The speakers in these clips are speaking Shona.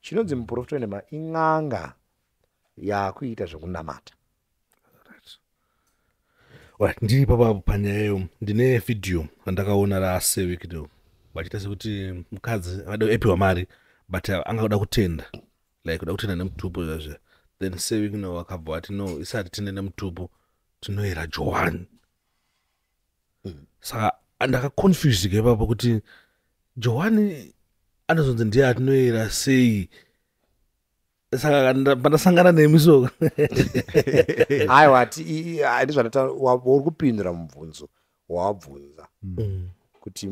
Chinonzi muprofita wenhema in'anga yakuita zvekunamata. Right, ndiri papapo panyaya iyo, ndine vhidhiyo randakaona raSewikdo vachiita sekuti mukadzi vada apiwa mari, but anga kuda kutenda, like kuda kutenda nemutupo zvazvo. Then Sewikno vakabva vati no, isati tende nemutupo, tinoyera Johani. Saka ndakaconfusika ipapo kuti Johani anozonzi ndiye atinoyera sei. Saka pandasangana nemi so Aiwa, ndizvandata uri kupindura mubvunzo wawabvunza kuti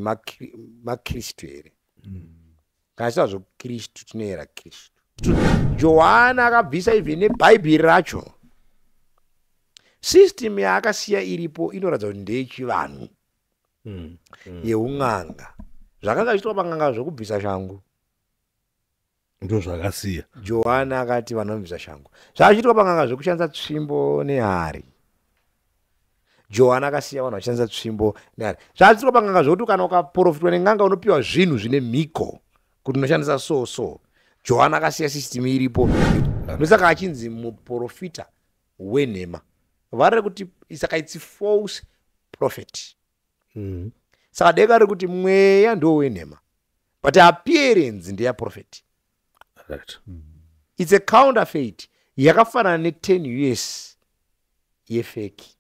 makristu here. Kana chitaura zvokristu, tinoyera Kristu. Johani akabvisa even nebhaibheri racho. System yaakasiya iripo inoratidza kuti ndeyechivanhu, yeun'anga, zvakanga zviitwa pan'anga zvokubvisa shangu. Ndo zvakasiya. Johani akati vanhu vanobvisa shangu. Zvazviitwa pan'anga zvekushandisa tsvimbo nehari, Johani akasiya vanhu vachishandisa tsvimbo nehari. Zvazviitwa pan'anga zvokuti kana ukaprofitwa nen'anga unopiwa zvinhu zvine mhiko kuti unoshandisa so so, Johani akasiya system iripo. Ndosaka achinzi muprofita wenhema. Vari kuti saka it's false prophet. Saka deka riri kuti mweya ndo wenhema, but appearance ndeyaprophet. It's a counterfeit, yakafanana ne10 US yefake.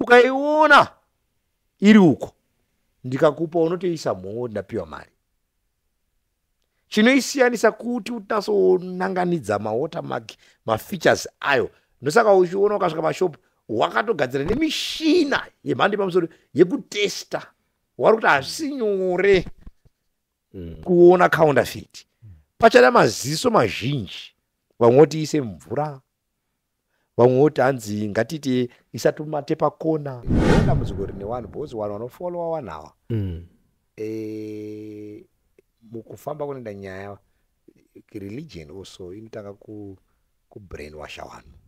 Ukaiona iri uko, ndikakupa, unotoisa mhongo, ndapiwa mari. Chinoisiyanisa kuti utasonanganidza mawatermark, mafeatures ayo. Ndosaka uchiona ukasvika mashopu wakatogadzira nemishina yemhando yepamusoro yekutesta. Wari kuti hazvisi nyore kuona counterfeit, pachada maziso mazhinji. Vamwe voti ise mvura, vamwe voti hanzi ngatiti isatomate pakona. Ndo dambudziko rine vanhu, because vanhu vanofollowa vanhu ava mukufamba kunoenda nyaya, religion also inotanga kubrainwasha vanhu.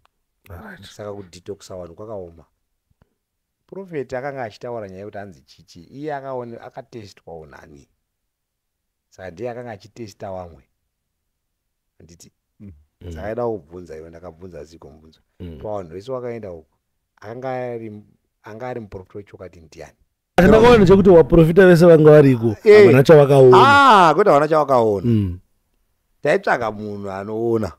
Saka kudetoxa vanhu kwakaoma. Prophet akanga achitaura nyaya yekuti hanzi chichi, iye akatestwawo nani? Saka ndiye akanga achitesta vamwe, handiti? Saka ida kubvunza iwe, ndakabvunza ziko mubvunzo pavanhu vese wakaenda uko, anga ari muprofita wechokwadi ndiani? Ndakaona chekuti vaprofita vese vanga variko havana chavakaona. Ah, kwete, havana chavakaona. Taitsvaka munhu anoona.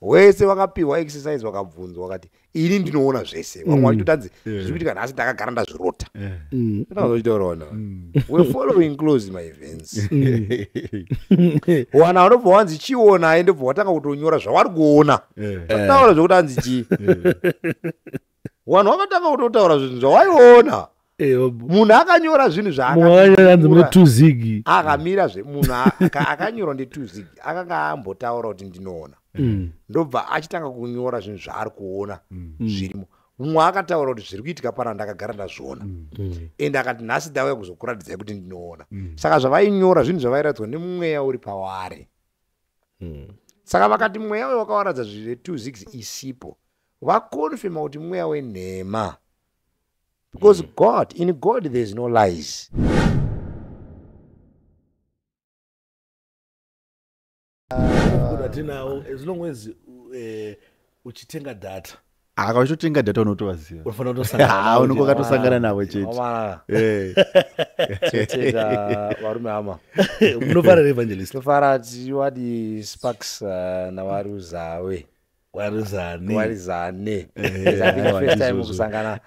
Wese wakapiwa exercise, wakabvunzwa, wakati ini ndinoona zvese. Vamwe vachitoti hanzi zviri kuitika nhasi ndakagara ndazvirota. Ndakazochitauraona, we're following close my events. Wana vanobva wanzi chionai, ndobva watanga kutonyora zvavari kuona. Taura zvokuti hanzi chii, vanhu vakatanga kutotaura zvinhu zvawaiona. Munhu akanyora zvinhu Mumwe akanyora hanzi mune 2 zig. Akamira zve munhu akanyorwa nde2 zig, akanga ambotaura kuti ndinoona, ndobva achitanga kunyora zvinhu zvaari kuona zvirimo. Mumwe akataura kuti zviri kuitika pana ndakagara ndazviona, ende akati nhasi ndauya kuzokuratidzai kuti ndinoona. Saka zvavainyora zvinhu zvavairatidzwa nemweya uri pavari. Saka vakati mweya uyo wakawaradza zve2 zigs isipo, vaconfirma kuti mweya wenhema, because God, in God there is no lies. Atinawo, as long as uchitenga data. Aka uchitotenga data unotovaziva. Unofanira kutosangana Ha, navo. Unonge wakatosangana navo chete. Omana. Tinotenda varume, hama. Munofara, evangelist? Tofara. Tiwadi Sparks naVaRuzawe. Warizani. Warizane. I think first time Ndizvozvo. kusangana,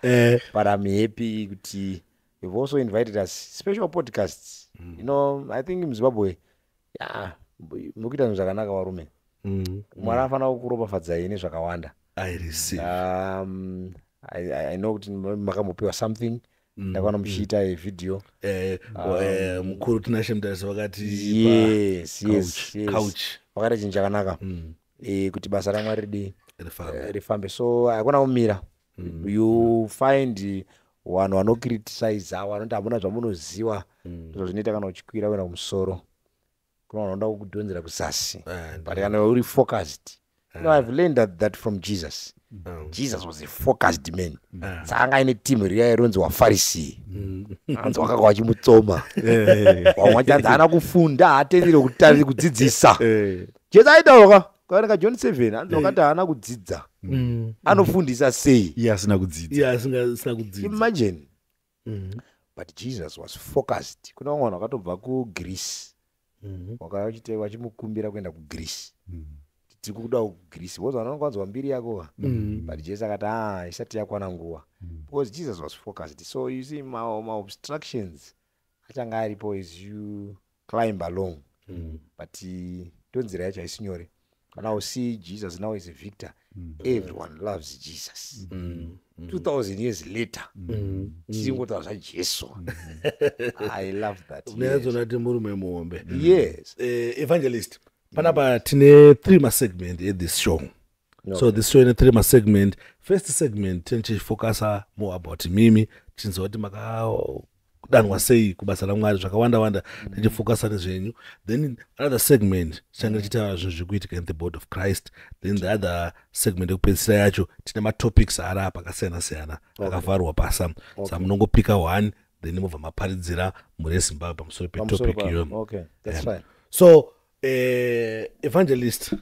but I'm happy kuti you've also invited us, special podcasts. I think muZimbabwe, yeah, mukuita zvinhu zvakanaka, varume. Mwari anofanira kukuropafadzai nezvakawanda. I receive. I know kuti makambopiwa something, ndakaona muchiita vhidhiyo. Mukuru Tinashe Mutarisi vakati Yes. Couch. Vakaita chinhu chakanaka kuti basa raMwari ridi Rifambe. Rifambe. So hakuna kumira. You find vanhu vanocriticiza, vanoti hamuna zvamunoziva. Ndizvo zvinoita kana uchikwira kuenda kumusoro, kuna vanhu vanoda kukudhonzera kuzasi, but kana uri focused No, I've learned that from Jesus. Jesus was a focused man. Saka anga aine timu riya rinonzi wafarisi. Anzi wakanga wachimutsoma, vamwe vachanzi haana kufunda, haatenderi kudzidzisa. Jesu aitaura kaverenga John 7, anzi wakati haana kudzidza, anofundisa sei? Iye asina kudzidza. Iye asina kudzidza. Imagine. But Jesus was focused. Kuna vamwe vanhu vakatobva kuGreece, wakachite vachimukumbira kuenda kuGreece, tiri kuda kuGreece because vanhu vanokwanzwa mbiri yako. But Jesu akati, "Ah, isati yakwana nguva," because Jesus was focused. So you see, maobstructions achanga aripo as you climb along, but ndonzira yacho haisi nyore. Kana u see Jesus now is a victor, everyone loves Jesus. 2000 years later tichingotaura zvaJesu. I love that, yes. Unoyatsona kuti murume muhombe. Yes. Evangelist, panapa tine three masegment ethis show. So this show ine three masegment. First segment tinichifocusa more about mimi, tichinzwa kuti makadanwa sei kubasa raMwari, zvakawanda wanda, tichifocusa nezvenyu. Then another segment tichange tichitaura zvinhu zviri kuitika in the body of Christ. Then the other segment yekupedzisira yacho tine matopics ari apa akasiyana siyana akavharwa pasa, saka munongopika one, then mobva maparidzira mhuri yeZimbabwe pamusoro Pamusoro petopic iyoyo. Okay, that's fine. So evangelist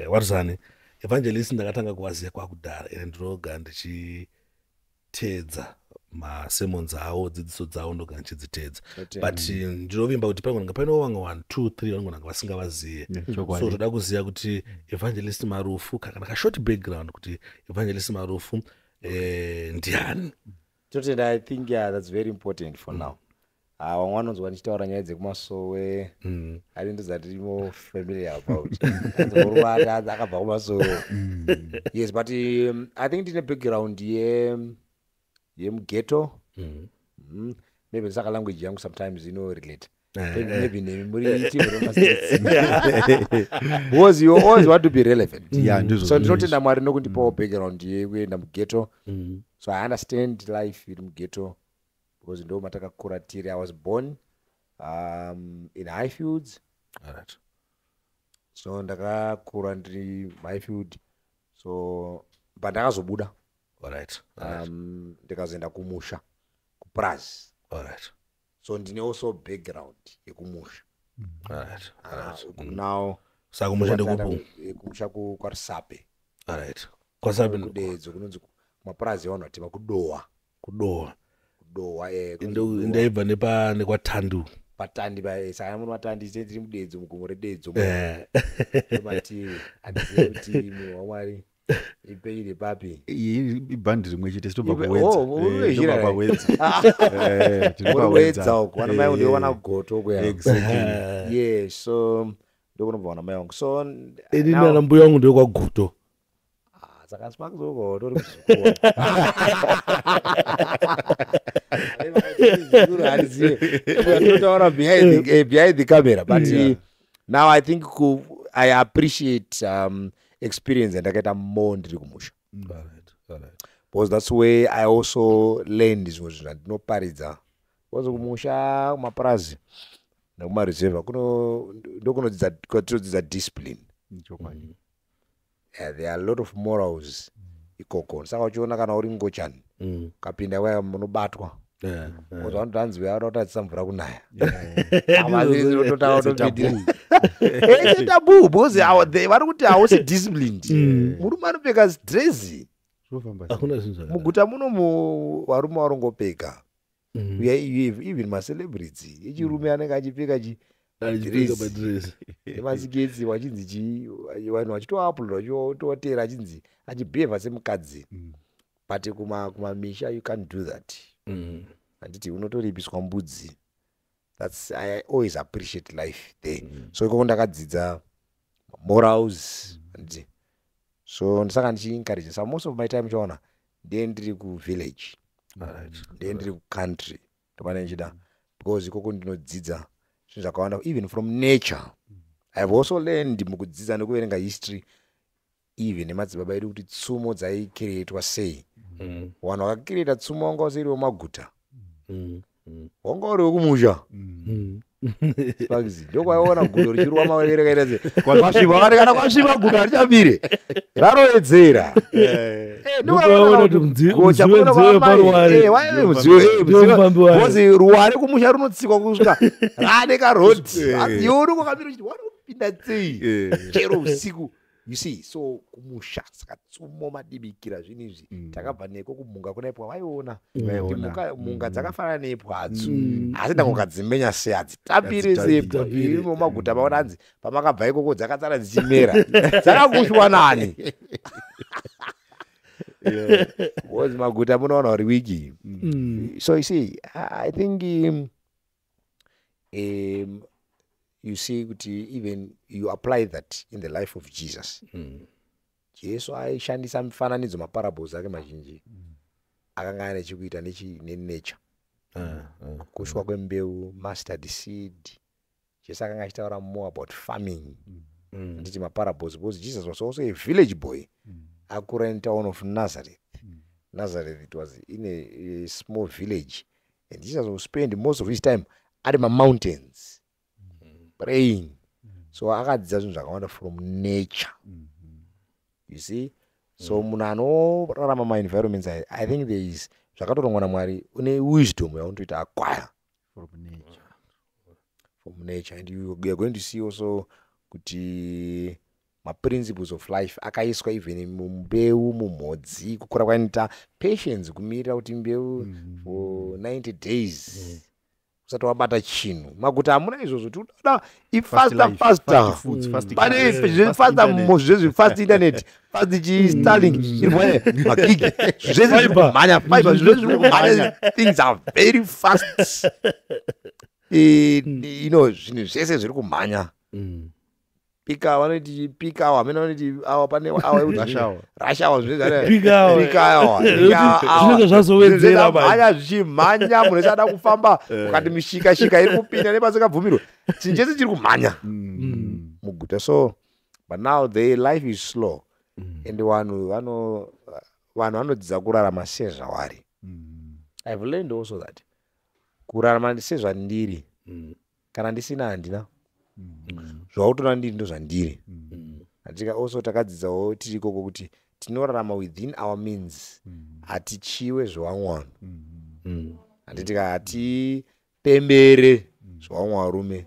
warizani, evangelist ndakatanga kuvaziva kwakudhara, ende ndinoga ndichiteedza masermons avo, dzidziso dzavo ndoga ndichidziteedza. But ndinovimba kuti pangonanga paine vamwe 1 2 3 vangonanga vasingavaziye. Chokwadi. So toda kuziva kuti Evangelist Marufu, kana kashort background kuti Evangelist Marufu ndiani? Totenda. I think, yeah, that's very important for now. Ah, vamwe vanonzwa ndichitaura nyaya dzekumasowe, ari ndozvatirimo familiar about. Anzi murume ati akabva kumasowe. Yes, but I think ndine background yemughetto. Maybe saka language yangu sometimes inorelate. Maybe nemi muri team remastates, because you always want to be relevant. Yeah, ndizvo. So ndinotenda Mwari nokundipawo background yekuenda mughetto. So I understand life iri mughetto because ndo matakakura tiri. I was born in Highfields. So ndakakura ndiri Highfield, so but ndakazobuda, ndikazoenda kumusha, kupras. So ndine also background yekumusha. Ah, now Saka kumusha ndekupu? Kumusha kwaRusape. Kwasape? Kudedzo, kunonzi kumapurazi evanhu vatema, kuDoha. Kudoha. Kudoha, kunonzi Kudoha. Ndaibva nepa nekwaTandu. Patandi saka muno matandi tiri muDedzo, mugomo reDedzo. Mativi handizivi kuti munhu waMwari ipeire papi. Iyi ibhandi rimwe chete, sitobva Oh, uri kuWedza. Wezhira, Tobva right? paWedza. Tiri Uri paWedza. Wedza uko vana mai ndiwo goto kuya. Exactly. Yeah, so ndokunobva vana mai vangu, so Ini nana mbuya wangu ndekwaGuto. Ah, saka smakuzoko tori muzukuru, totaura behind the camera. But now I think I appreciate experience yandakaita more ndiri kumusha, because that's where I also learned zvimwe zvinhu zvandinoparidza, because kumusha, kumapurazi nekumareserva, ndokunodzidza kwatinodzidza discipline. Chokwadi. Yeah, there are a lot of morals ikoko. Saka uchiona kana uri ngochani, ukapinda waya munobatwa, because vanoti hanzi uya anoda kutadzisa mvura kunaya. Taboo, because vari kuti hausi disciplined. Murume anopfeka drezi. Zvinofamba sei? Hakuna zvinhu zvakadaro. Muguta muno varume varongopfeka. Even macelebrities echirume anenge achipfeka chi Achipfeka dress. madress. Nemasiketsi, wachinzi chii, vanhu vachitoupload, vachitotera, achinzi achibhevha semukadzi. But kumamisha you can't do that. Handiti unotoripiswa mbudzi? That's, I always appreciate life there. So ikoko ndakadzidza morals, handiti? So saka ndichiencourage, so most of my time chaona ndiye ndiri kuvillage, ndiye ndiri kucountry, ndopane ndichida, because ikoko ndinodzidza zvinhu zvakawanda, even from nature. I have also learned mukudzidza nekuverenga history, even nemadzibaba edu, kuti tsumo dzaicreatwa sei. Vanhu vakacreata tsumo vanga usiri wemaguta, wanga uri wekumusha. Sparks, ndokwaiona gudo richirwa mawere kaita se kwasviba vakati kana kwasviba gudo harichamire, rarovedzera. Ndokwaiona kuti mudziwe nzeve paruware. Ndiwo mufambi wayo. Because ruware kumusha runotsikwa kusvika rane karodi. Iwe unenge wakamira uchiti wanopinda sei chero usiku, you see? So kumusha, saka tsumo, madimikira, zvinhu izvi takabva neko. Kumhunga kuna ipwa, vaiona. Vaiona. Mhunga dzakafanana neipwadzo, asi ndangokadzimenya sei, hadzitapiri Hadzitapiri. sepwa. Hadzitapiri. Imo maguta maona hanzi pamakabva ikoko dzakatsara dzichimera, dzakakushwa nani? Because maguta munoona uri wiki. So you see, I think you see kuti even you apply that in the life of Jesus. Jesu aishandisa mifananidzo, maparables ake mazhinji akanga ane chekuita nenature, kushwa kwembeu, mustard seed. Jesu akanga achitaura more about farming, nditi maparables, because Jesus was also a village boy, akura in town of Nazareth. Nazareth, it was in a small village, and Jesus will spend most of his time ari mamountains praying. So akadzidza zvinhu zvakawanda from nature, you see? So munhu anorarama maenvironments aya, I think there is zvakatorongwa naMwari, une wisdom yaunotoita acquire From nature. From nature. And you are going to see also kuti maprinciples of life akaiswa even mumbeu, mumhodzi, kukura kwainoita, patience, kumirira kuti mbeu for 90 days usati wabata chinhu. Maguta hamuna izvozvo, tinoda ifaster, life, faster. Fast foods, fast Pane cars, fast fast internet. zvezvi fast internet, fast chiStarlink, magigi, zvese zviri Fiber. kumhanya, fiber, zvese zviri kumhanya. Things are very fast. Zvinhu zvese zviri kumhanya. Peak hour, vanoti peak hour, hamene vanoti hour, pane hour yekuti Rush hour. Rush hour, zvese. Peak hour. Peak hour. Zvinenge zvazowedzera manje. Mhanya, zvichimhanya, munhu wese ada kufamba, ukati mishika shika iri kupinda nepasingabvumirwe, chinhu chese chiri kumhanya muguta. So but now the life is slow and vanhu vanodzidza kurarama sezvavari. I've learned also that kurarama sezvandiri, kana ndisina handina, zvautoona ndiri ndo zvandiri. Hatika also takadzidzawo tiri ikoko kuti tinorarama within our means, hatichiwe zvevamwe vanhu, handitika? Hatipembere zvevamwe varume,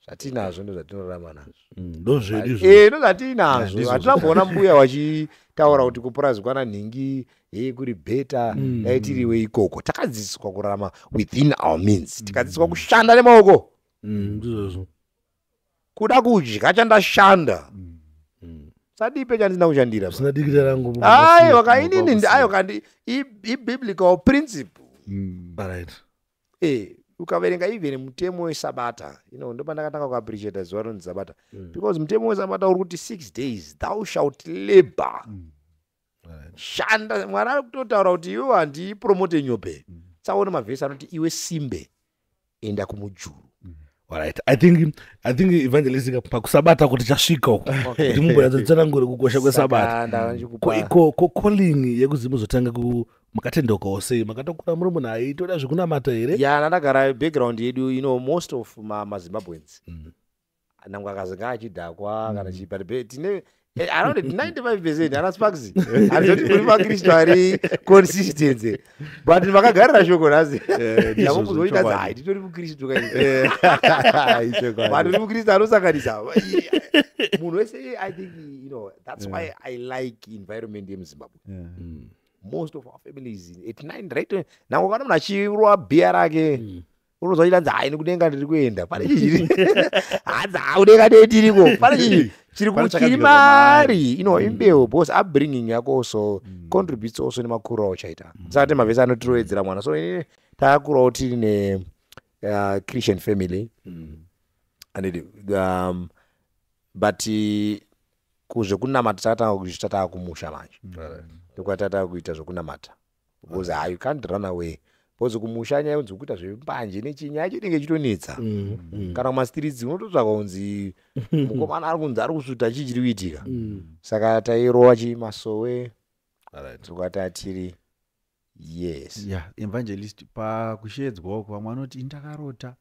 zvatinazvo ndo zvatinorarama nazvo. Ndo zvedu izvo. Ndo zvatinazvo. Ndizvo. Hatina kumboona mbuya wachitaura kuti kupurazi kwana nhingi hei kuri better, dai tiriwe ikoko. Takadzidziswa kurarama within our means, tikadzidziswa kushanda nemaoko. Ndizvozvo. Kuda kudya chandashanda, sadipe chandisina kushandira. Zvisina dikita rangu. Aiwa kainini, aiwa kandi ibiblical principle. Alright. Ukaverenga even mutemo wesabata, ndopandakatanga kuappreciata zuva rinonzi Sabata, because mutemo wesabata uri kuti 6 days thou shalt labor. Alright. Shanda. Mwari ari kutotaura kuti iwe handipromote nyope. Tsaone mavhesi anoti iwe simbe, enda kumujuru. Alright, I think evangelistic pakusabata kuti chasvika uko, kuti mumbonyatsotsanangure kukosha kwesabata. Saka ndava Ko calling yekuzi muzotanga ku makatendeukawo sei? Makatokura muri munhu aitoda zvekunamata here? Ya, ndandagara background yedu, most of maZimbabweans nangwe akazenge achidhakwa kana chii, but tine around 95% ana Sparks, handizoti kuri maKristu ari consistent, but vakagarira shoko nhasi ndakumbozoita chokwadi. hai, titori muKristu kai, but uri muKristu anosanganisa munhu wese. I think that's why I like environment yemuZimbabwe. Most of our families 89, right? Nangwe kana munhu achirwa bhiya rake, unozwa chitanzi, "Hai, nekudenga ndiri kuenda, pane chichiri hanzi kudenga dei tiriko, pane chichi chiri Pane chiri chakabikwa mari." Imbeu, because upbringing yako also contributes also nemakuro auchaita. Saka te mavhesi anotirowedzera mwana. So inini takakurawo tiri ne Christian family, and but kuzvekunamata takatanga kuzviita taakumusha manje, ndokwatatanga kuita zvokunamata, because you can't run away, because kumusha nyaya yonzi kuita zvembanje nechinyaya yacho inenge ichitonetsa. Kana kumastreets unototsvaka kunzi mukomana ari kunzi ari kusvuta, chii chiri kuitika? Saka tairova chimasowe. Tokwata tiri, yes. Ya, evangelist, pakushedzwa uko vamwe vanoti indakarota.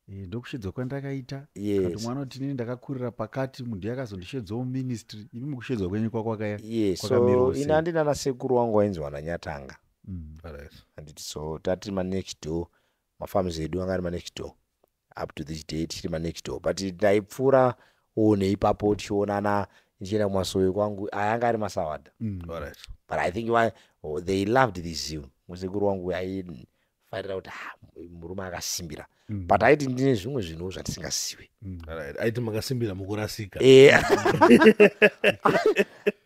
Ndokushedzwa kwandakaita. Yes. Mwana kuti inini ndakakurira pakati, munhu yakazondishedzawo ministry. Imi mukushedzwa kwenyu kwakwakaya. Yes, so Kwakamirawo ini sei? handina nasekuru wangu wainzi wananyatanga. Alright. Handiti, so tati manext door, mafarms edu anga ari manext door. Up to this day tichiri manext door, but ndaipfuura neipapo tichionana ndichienda kumasowe kwangu. Aya anga ari masawadha. Alright. But I think why, oh, they loved this zeal. Musekuru wangu aifarira kuti, "Ah, murume akasimbira," but aiti ndine zvimwe zvinhu zvatisingasiwi. Alright. Aiti makasimbira mukurasika.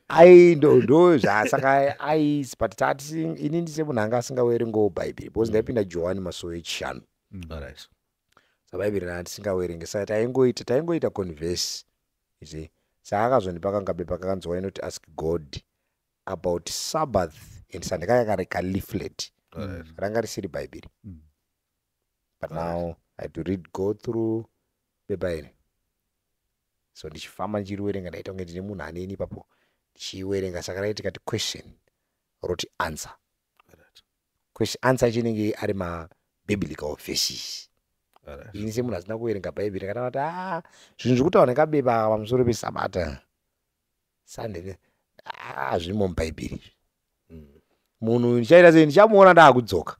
Ai, ndo zvasaka ai, but tati inini semunhu anga asingawerengawo Bhaibheri, because ndaipinda Johani Masowe echishanu. Alright. Sabhaibheri rana tisingawerenge, saka taingoita converse, you see. Saka akazondipa kangabepa kakanzi, "Why not ask God about Sabbath and Sunday?" Kanga kari kaleaflet. Ranga risiri Bhaibheri. But now I had to read, go through bepa iri. So ndichifamba ndichiriwerenga, ndaita kunge ndine munhu aneni ipapo ndichiwerenga. Saka raiti kati question, roti answer. Question, answer yacho inenge ari mabiblical verses. Ini semunhu asina kuverenga Bhaibheri, ndakatanga kuti, a, zvinhu zviri kutaura nekabepa aka pamusoro peSabata, Sunday, a, zvirimo muBhaibheri izvi. Munhu ndichaita sei? Ndichamuona ndaakudzoka.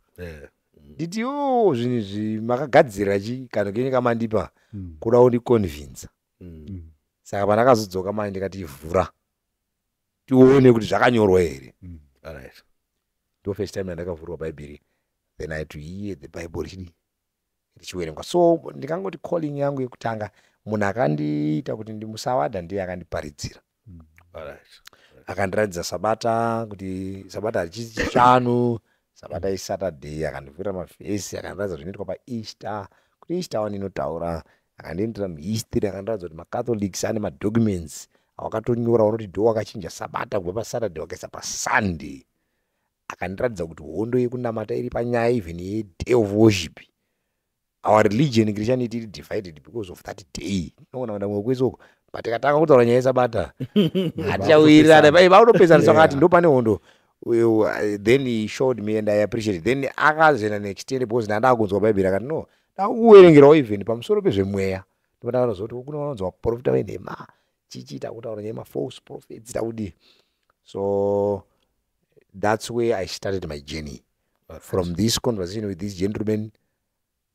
Nditi, "O, zvinhu izvi makagadzira chi kanhu kenyu kamandipa kuda kundiconvinza." Saka pandakazodzoka manje, ndikati, "Vhura tione kuti zvakanyorwa here." Ndo first time yandakavhurwa Bhaibheri. Then I had to hear the Bible richidi richiverengwa. So ndikangoti calling yangu yekutanga, munhu akandiita kuti ndimusawadha ndiye akandiparidzira. Akandiratidza Sabata, kuti Sabata hachisi Chishanu, Sabata iSaturday. Akandivhurira mavhesi, akandiratidza zvinoitwa paEaster, kuti Easter wani inotaura. Akandiendera muhistory, akandiratidza kuti maCatholics ane madocuments awakatonyora unoti ndo wakachinja Sabata kubva paSaturday wakaisa paSunday. Akandiratidza kuti hondo yekunamata iri panyaya even yeday of worship. Our religion, Christianity, iri divided because of that day. Inogona kuenda kumwe kwese uko, but tikatanga kutaura nyaya yeSabata, hatichawirirana, vautopesana. Saka ati ndo pane hondo. Then he showed me and I appreciate it. Then akazoenda neextend, because ndanda kunzwa Bhaibheri. Akati, "No, ndakuverengerawo even pamusoro pezvemweya." Ndopandakazoti kune vanonzi vaprofita venhema, chichiita kutaura nyaya yemafalse prophets, takudii. So that's where I started my journey. From this conversation with this gentleman,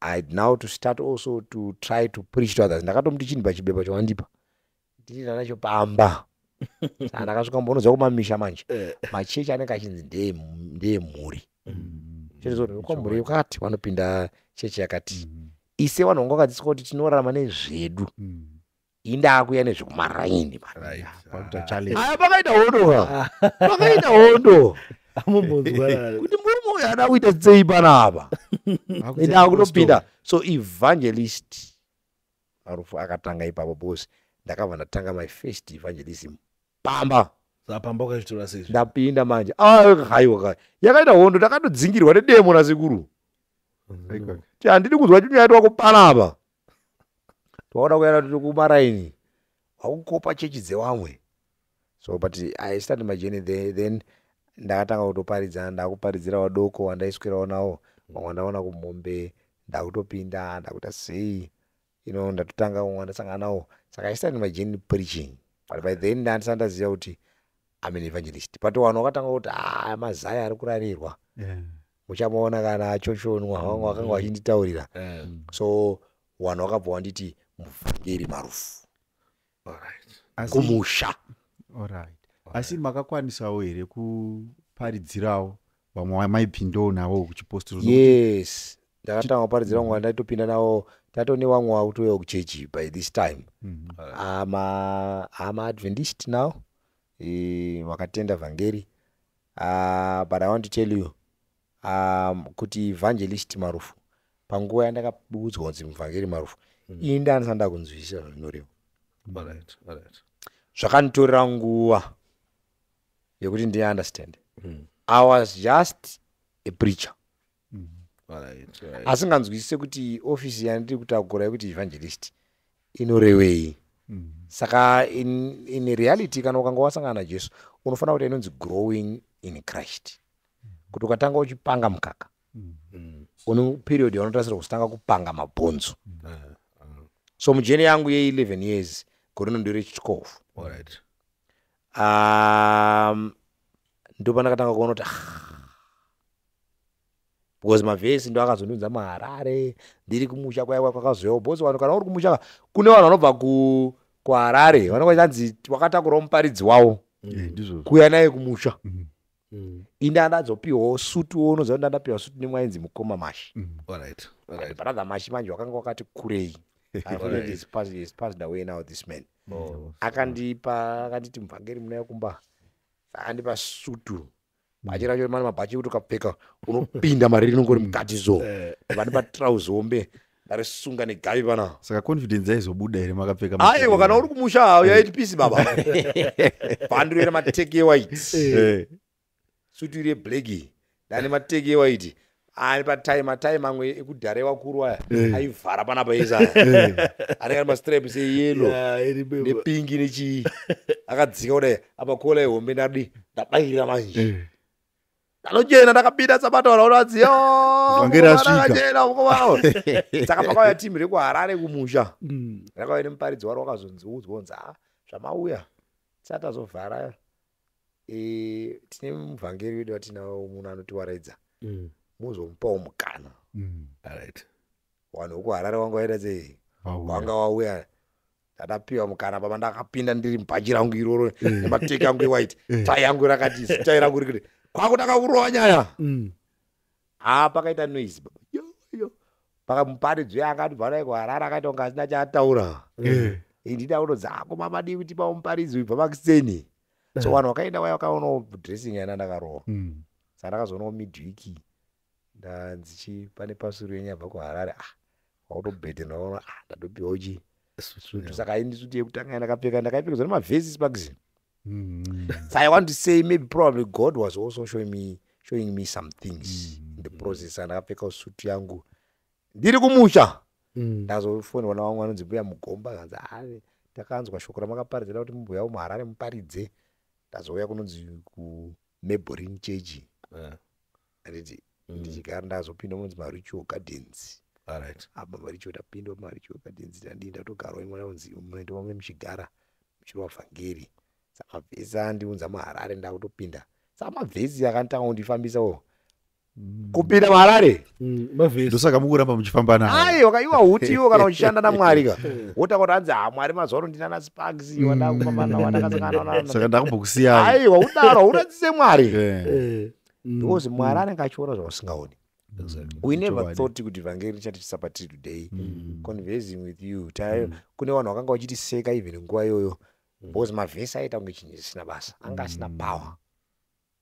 I'd now to start also to try to preach to others. Ndakatomuti, "Chinhu pachibepa chawandipa, ndiri nacho pamba." Saka ndakasvika mbonoziva kumamisha manje, machechi anenge achinzi ndeemhuri. Kwamhuri yakati vanopinda chechi yakati. Ise vanhu vanga vakadzidziswa kuti tinorarama nezvedu. Indakuya nezvekumaraini. Right. Pakuita challenge. Aya, pakaita hondo ka, pakaita hondo. Amumbonzwa. Kuti murume uyu ada kuita sei panapa? Akuita Ndakutopinda. So Evangelist Marufu akatanga ipapo, because ndakabva ndatanga my first evangelism pamba. Sapamba ukazvitora sei? Ndapinda manje. Ah, haiwa ka, yakaita hondo. Ndakatodzingirwa nedemo nasekuru. Aika. Ti, "Handidi kunzwa chinyaya wako panapa. Twaona kuyana tiri kumaraini, wakukopa chechi dzevamwe." So but I started my journey there. Then ndakatanga kutoparidza, ndakuparidzira vadoko wandaiswerawo nawo, vamwe ndaona kumombe. Ndakutopinda, ndakuita sei, ndatotanga vamwe wandasangana nawo. Saka I started my journey preaching, but by then ndandisati ndaziva kuti I'm an evangelist. But vanhu vakatanga kuti, "Ah, mazai ari kurarirwa, muchamaona kana achochonwa." Vamwe vakanga vachinditaurira. So vanhu vakabva vanditi Muvhangeri Marufu. Kumusha. Alright. Asi makakwanisawo here kuparidzirawo vamwe vamaipindawo navo kuchipostori? Yes, ndakatanga kuparidzira vamwe vandaitopinda navo. Tatone vamwe vakutouya kuchechi by this time. I'm Adventist now, vakatenda vhangeri. But I want to tell you kuti Evangelist Marufu, panguva yandakabudzwa kunzi Muvhangeri Marufu, ini ndandisati ndakunzwisisa zvinoreva. Alright. Alright. Zvakanditorera nguva yekuti ndiunderstand. I was just a preacher Alright. Alright. asinganzwisise kuti ofisi yandiri kutakura yekuti evangelist inorevei. Saka in reality, kana ukanga wasangana naJesu, unofanira kuti inonzi growing in Christ, kuti ukatanga uchipanga mukaka. Une period yaunotarisirwa kuzotanga kupanga mabhonzo. So mujourney yangu ye11 years, gore rino ndiri 12. Alright. Ndopandakatanga kuona kuti, ah, because mavhesi ndo akazondiunza muHarare. Ndiri kumusha kwaiwa kwakazoyawo, because vanhu kana uri kumusha, kune vanhu vanobva kuHarare vanenge vachanzi wakatakurawo muparidzi wavo Ndizvozvo. kuuya naye kumusha. Inde andazopiwawo sutuwo, unoziva kuti ndandapiwa sutu nemwainzi mukoma Mashi. Alright. Alright. Brother Mashi manje wakanga wakati kurei. Unfortunately, he's passed away now, this man. Oh. Akandipa, akanditi, "Muvhangeri, munouya kumba." Akandipa sutu, bhachi racho mane mabhachi ekuti ukapfeka unopinda mari rinongori mukati. So vandipa trauzi hombe, ndarisunga negavi pana. Saka confidence yaizobuda here makapfeka? Aiwa, kana uri kumusha yaiti pisi baba, bhandiro ere mateki ewhite, sutu iri yeblack, ndane mateki ewhite, ani patai matai mamwe ekudhara evakuru aya aivhara panapa ese aya, anenge ari mastripes eyellow Yeah, I remember. nepink nechii, akadzika kudai apa, kola ihombe, ndadi ndabayirira manje. Ndanochena, ndakapinda sabato, vanhu vanoti, Vhangeri asvika. "Yo." Saka pakauya timu rekuHarare kumusha, rakauya nemuparidzi waro, wakazonziudzwa kunzi, "A, zvamauya tisati tazovhara, tine muvhangeri wedu watinawo munhu anotiwaraidza, muzomupawo mukana." Alright. Vanhu vekuHarare vanga vaita sei? Vauya. Vanga wauya. Ndadapiwa mukana baba, ndakapinda ndiri mubhachi rangu iroro nemateki angu ewhite, tai yangu rakati, tai rangu rikuti kwakutanga kurova nyaya. Ha, pakaita noise baba. Yo, yo. Pakamuparidzi uya akati bva dai kuHarare akaita kunge asina chaataura. Ndida kutodzi ako mamadii kutipawo muparidzi uibva makiseni. So vanhu vakaenda vaya vakaonawo dressing yana ndakarova. Saka ndakazoonawo midweek ndanzi chi pane pasuru yenyu yabva kuHarare. Ah, wautobhedhe, ndakaona, ah, ndatopiwawo chi sutu. Saka ini sutu yekutanga yandakapfeka ndakaipfekedzwa nemavhesi, Sparks. So I want to say maybe probably God was also showing me some things in the process. Ndakapfeka sutu yangu ndiri kumusha. Ndazofonерwa navamwe vanonzi mbuya Mugomba, kanzi, "Ah, takanzwa shoko ramakaparidzira kuti mumboyawo muHarare muparidze." Ndazouya kunonzi kuMaborin Church. Anditi ndichigara, ndazopinda munonzi maRitual Gardens. Alright. Apa maricho, ndapinda mumaRitual Gardens, ndandii ndatogarawo imwe munoenda mune muchigara muchirova vhangeri. Saka mavhesi andiunza muHarare, ndakutopinda. Saka mavhesi akanditanga kundifambisawo kupinda muHarare. Mavhesi. Ndosaka mukuramba muchifamba nawo. Aiwa, iwa huti iwo kana uchishanda naMwari ka, wotanga kuti hanzi, "Ha, Mwari, mazuva ano ndina naSparks wandakufamba nawo, wandakasangana nawo." Saka ndakumbokusiyai. Aiwa, udaro uradzise Mwari, because Mwari anenge achiona zvausingaoni. We never Chokwadi. thought kuti vhangeri richatichisa patiri today, conversing with you. Kune vanhu vakanga vachitiseka even nguva iyoyo, because mavhesi aita kunge chinhu chisina basa, anga asina power,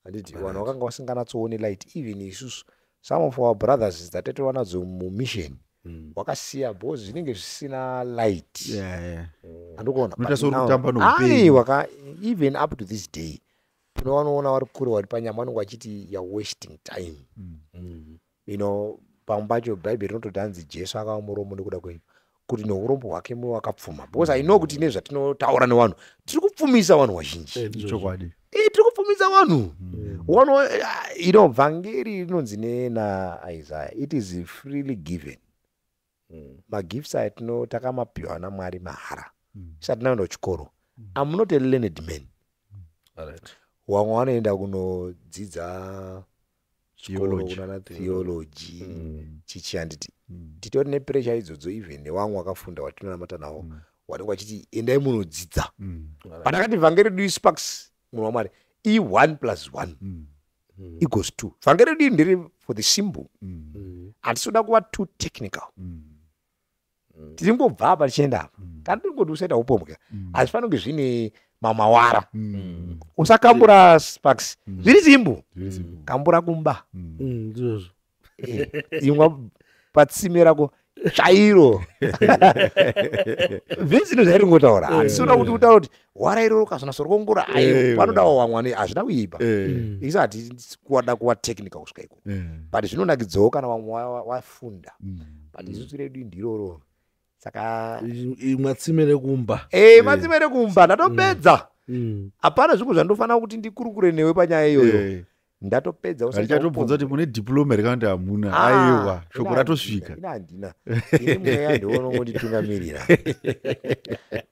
handiti? Vanhu vakanga vasinganatsooni light. Even isusu, some of our brothers dzataitova nadzo mumission wakasiya because zvinenge zvisina light. Andikuona. Unoita seuri kutamba noupenyu. Aiwa ka, even up to this day kune vanoona vari kure, vari panyama, vanenge vachiti, "You are wasting time." Pamwe pacho Bhaibheri rinototi hanzi Jesu akava murombo nekuda kwenyu, kuti neurombo hwake muve wakapfuma, because I know kuti nezvatinotaura nevanhu tiri kupfumisa vanhu vazhinji. Chokwadi. Tiri kupfumisa vanhu. Vanhu, vhangeri rinonzi nenaIsaiah, it is freely given. Magifts aya tino takamapiwa naMwari mahara, isati tinaenda kuchikoro. I'm not a learned man. Vamwe vanoenda kunodzidza chikoro, Theology. kunana theology, chichi, handiti? Titori nepressure idzodzo, even nevamwe vakafunda watinonamata navo, vanenge vachiti, "Endai munodzidza." Pandakati vhangeri redu, Sparks, munhu waMwari, i1 plus 1 equals 2. Vhangeri redu ndiri for the simple. Handisi kuda kuva too technical. Tiringobva apa tichienda apa. Kana tiringoti usaita upombwe, hazvifaniri kunge zvine mamawara. Usakambura, Sparks, zviri simple. Kambura kumba. Ndizvozvo. Imwa patsime rako chairo. Vhesi ino zvairingotaura, handisi kuda kuti utaura kuti wara iroro ukazonatsorongora. Aiwa, panodawo vamwe, hazvina kuipa. Isu hatisi kuda kuva technical kusvika ikoko, but zvinonakidzawo kana vamwe wafunda, but isusu redu ndiroro. Saka Matsime rekumba. Matsime rekumba, ndatopedza. Hapana zvimwe zvandofanira kuti ndikurukure newe panyaya iyoyo. Ndatopedza usaita Handichatobvunza kuti upombwe. mune diploma here kana kuti hamuna. Ah, Aiwa, shoko ina ratosvika. Ina handina, ini mweya ndiwonongonditungamirira.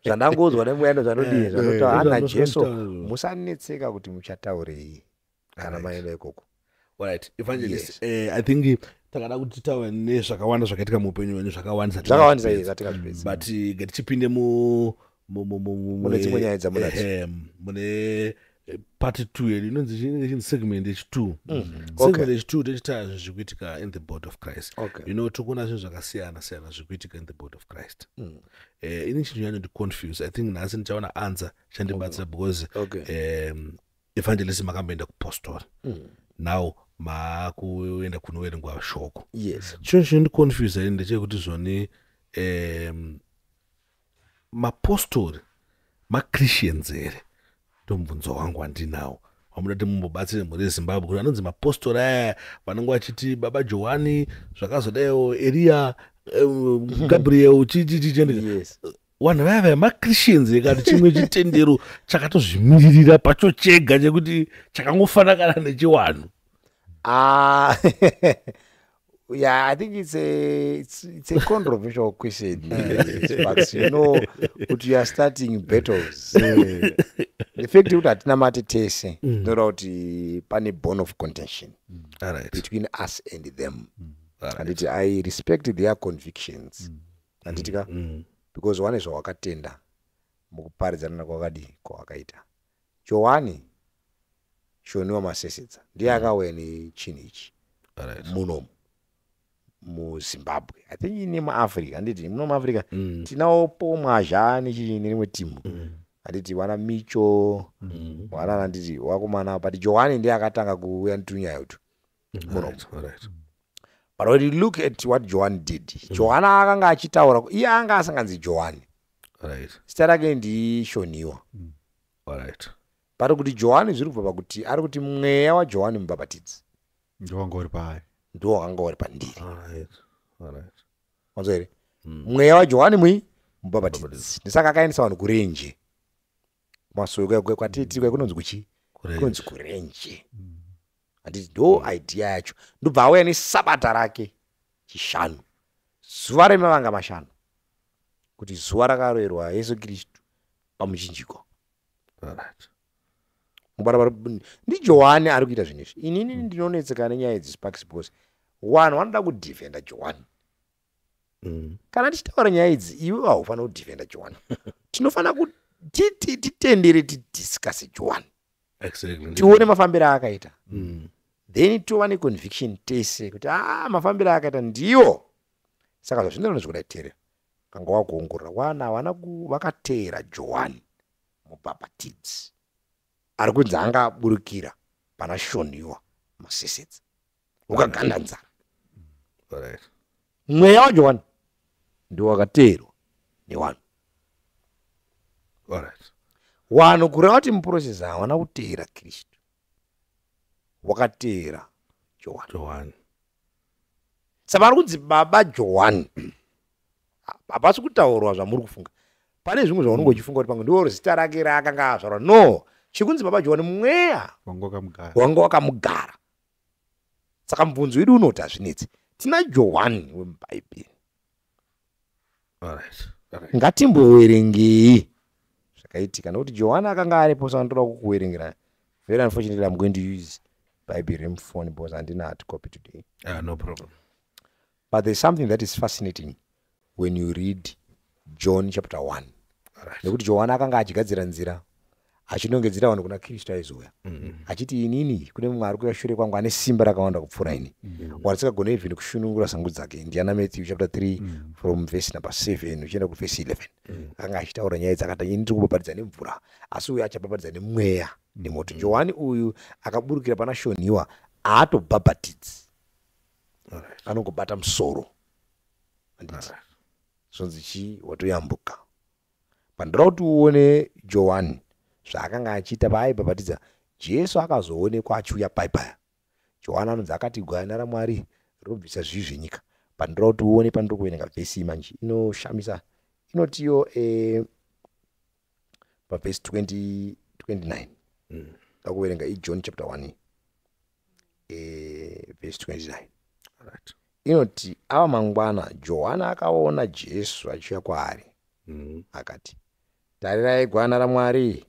Zvandangoudzwa nemweya ndo zvanodii, zvanotaura ana Jesu. Musanetseka kuti muchataurei kana maenda ikoko. Alright, evangelist. Yes. I think takada kuti titaure nezvakawanda zvakaitika muupenyu hwenyu, zvakawandisa. Zvakawandisa izvi zvatingazvipedzi. But ngatichipinde Mune dzimwe nyaya dzamunadzo. Mune part two yedu inonzi chinenge chinzi segment yechi2. Segment yechi2 tichitaura zvinhu zviri kuitika in the body of Christ. Tikuona zvinhu zvakasiyana siyana zviri kuitika in the body of Christ. Ini chinhu chanyandiconfuse, I think nhasi ndichaona answer chandibatsira because evangelist, makamboenda kupostori. Now maakuenda kunoverengwa shoko. Chinhu chinondiconfuse ini ndechekuti zvoni mapostori machristians here? Ndomubvunzo wangu wandinawo wamuda kuti mumbobatsire mhuri yeZimbabwe, kuti anonzi mapostori aya vanenge vachiti baba Johani zvakazodaiwo, Eriya, Gabriel, chichichi. Vanhu vaya vaya machristians ekati chimwe chitendero chakatozvimiririra pacho chega chekuti chakangofanana kana nechiwanhu? Ah, yeah, I think it's a controversial question, yes, but you know kuti you are starting battles. The fact yekuti hatinamati tese zvinoreva kuti pane bone of contention between us and them. Handiti I respect their convictions, handiti ka? Because wane zvawakatenda mukuparidzana kwakadii kwawakaita. Johani Shoniwa Masesedza ndiye akauya nechinhu ichi munomu muZimbabwe, I think nemuAfrica, handiti? Muno muAfrica tinawo Po Mwazha nerimwe timu, handiti? Wana Micho, wana, handiti, wakomana, but Johani ndiye akatanga kuuya netunyaya utu munomu. But when you look at what John did, Johani akanga achitaura, iye anga asanganzi Johani. Zita rake ndiShoniwa. But kuti Johani zviri kubva pakuti ari kuti mweya waJohani Mubhabhatidzi Ndowanga uri paari. Ndiwo wakanga uri pandiri. Wanzwa here? Mweya waJohani Mubhabhatidzi, ndisaka akaendesa vanhu kurenje, masowe kwatiti kunonzi kuchi? Kurenje. Kunonzi kurenje, handiti? Ndo idea yacho. Ndobva auya nesabata rake chishanu, zuva remavanga mashanu, kuti zuva rakaroverwa Yesu Kristu pamuchinjikwa. NdiJohani ari kuita zvinhu izvi. Inini ndinonetseka nenyaya idzi, Sparks, because vanhu vanoda kudefenda Johani. Kana tichitaura nyaya idzi, iwe haufanira kudefenda Johani. Tinofanira kuti titendere tidiscusse Johani, tione mafambiro aakaita, then tova neconviction tese kuti a mafambiro aakaita ndiwo. Saka zvazvinoona zvekudai, teerera, kanga wakuongorora wana havana vakateera Johani Mubhabhatidzi ari kunzi anga aburukira pana Shoniwa Masesedza ukaganda nzara. Mweya waJohani ndiwo wakateerwa nevanhu. Vanhu, kureva kuti muprocess havana kuteera Kristu, wakateera Johani. Johani. Saka vari kunzi baba Johani, hapasi kutaurwa zvamuri kufunga. Pane zvimwe zvaunenge uchifunga kuti pamwe ndiwo zita rake raakanga azvarwa. No, chikunzi baba Johani mweya wanga wakamugara. Wanga wakamugara. Saka mubvunzo wedu unoti hazvinetsi, tina Johani wemubhaibheri. Ngatimboverengei zvakaitika, nokuti Johani akanga aripo. Saka ndoda kukuverengera. Very unfortunately, I'm going to use Bible remufoni because handina hard copy today. Ah, no problem. But there's something that is fascinating when you read John chapter 1, nekuti Johani akanga achigadzira nzira, achinongedzera vanhu kuna Kristu aizouya, achiti, "Inini kune mumwe ari kuuya shure kwangu ane simba rakawanda kupfuura ini, watisingagone even kushunungura sangu dzake." Ndiana Matthew chapter 3, from verse number 7 uchienda kuvhesi 11. Akanga achitaura nyaya dzakati, "Ini ndiri kubhabhatidza nemvura, asi uyu achabhabhatidza nemweya nemoto." Johani uyu akaburukira pana Shoniwa haatobhabhatidzi, anongobata musoro, handiti? Zvonzi chii? Watoyambuka. Pandoda kuti uone Johani zvaakanga achiita paaibhabhatidza, Jesu akazoonekwa achiuya paipaya. Johani anonzi akati, "Gwayana raMwari rinobvisa zvivi zvenyika." Pandoda kuti uone pandiri kuverenga vhesi iyi manje inoshamisa, inotiyo pavhesi 20 29. Da kuverenga iJohn chapter 1. Verse 29. Right. Inoti ava mangwana Johani akaona Jesu achiuya kwaari, akati, "Tarirai gwana raMwari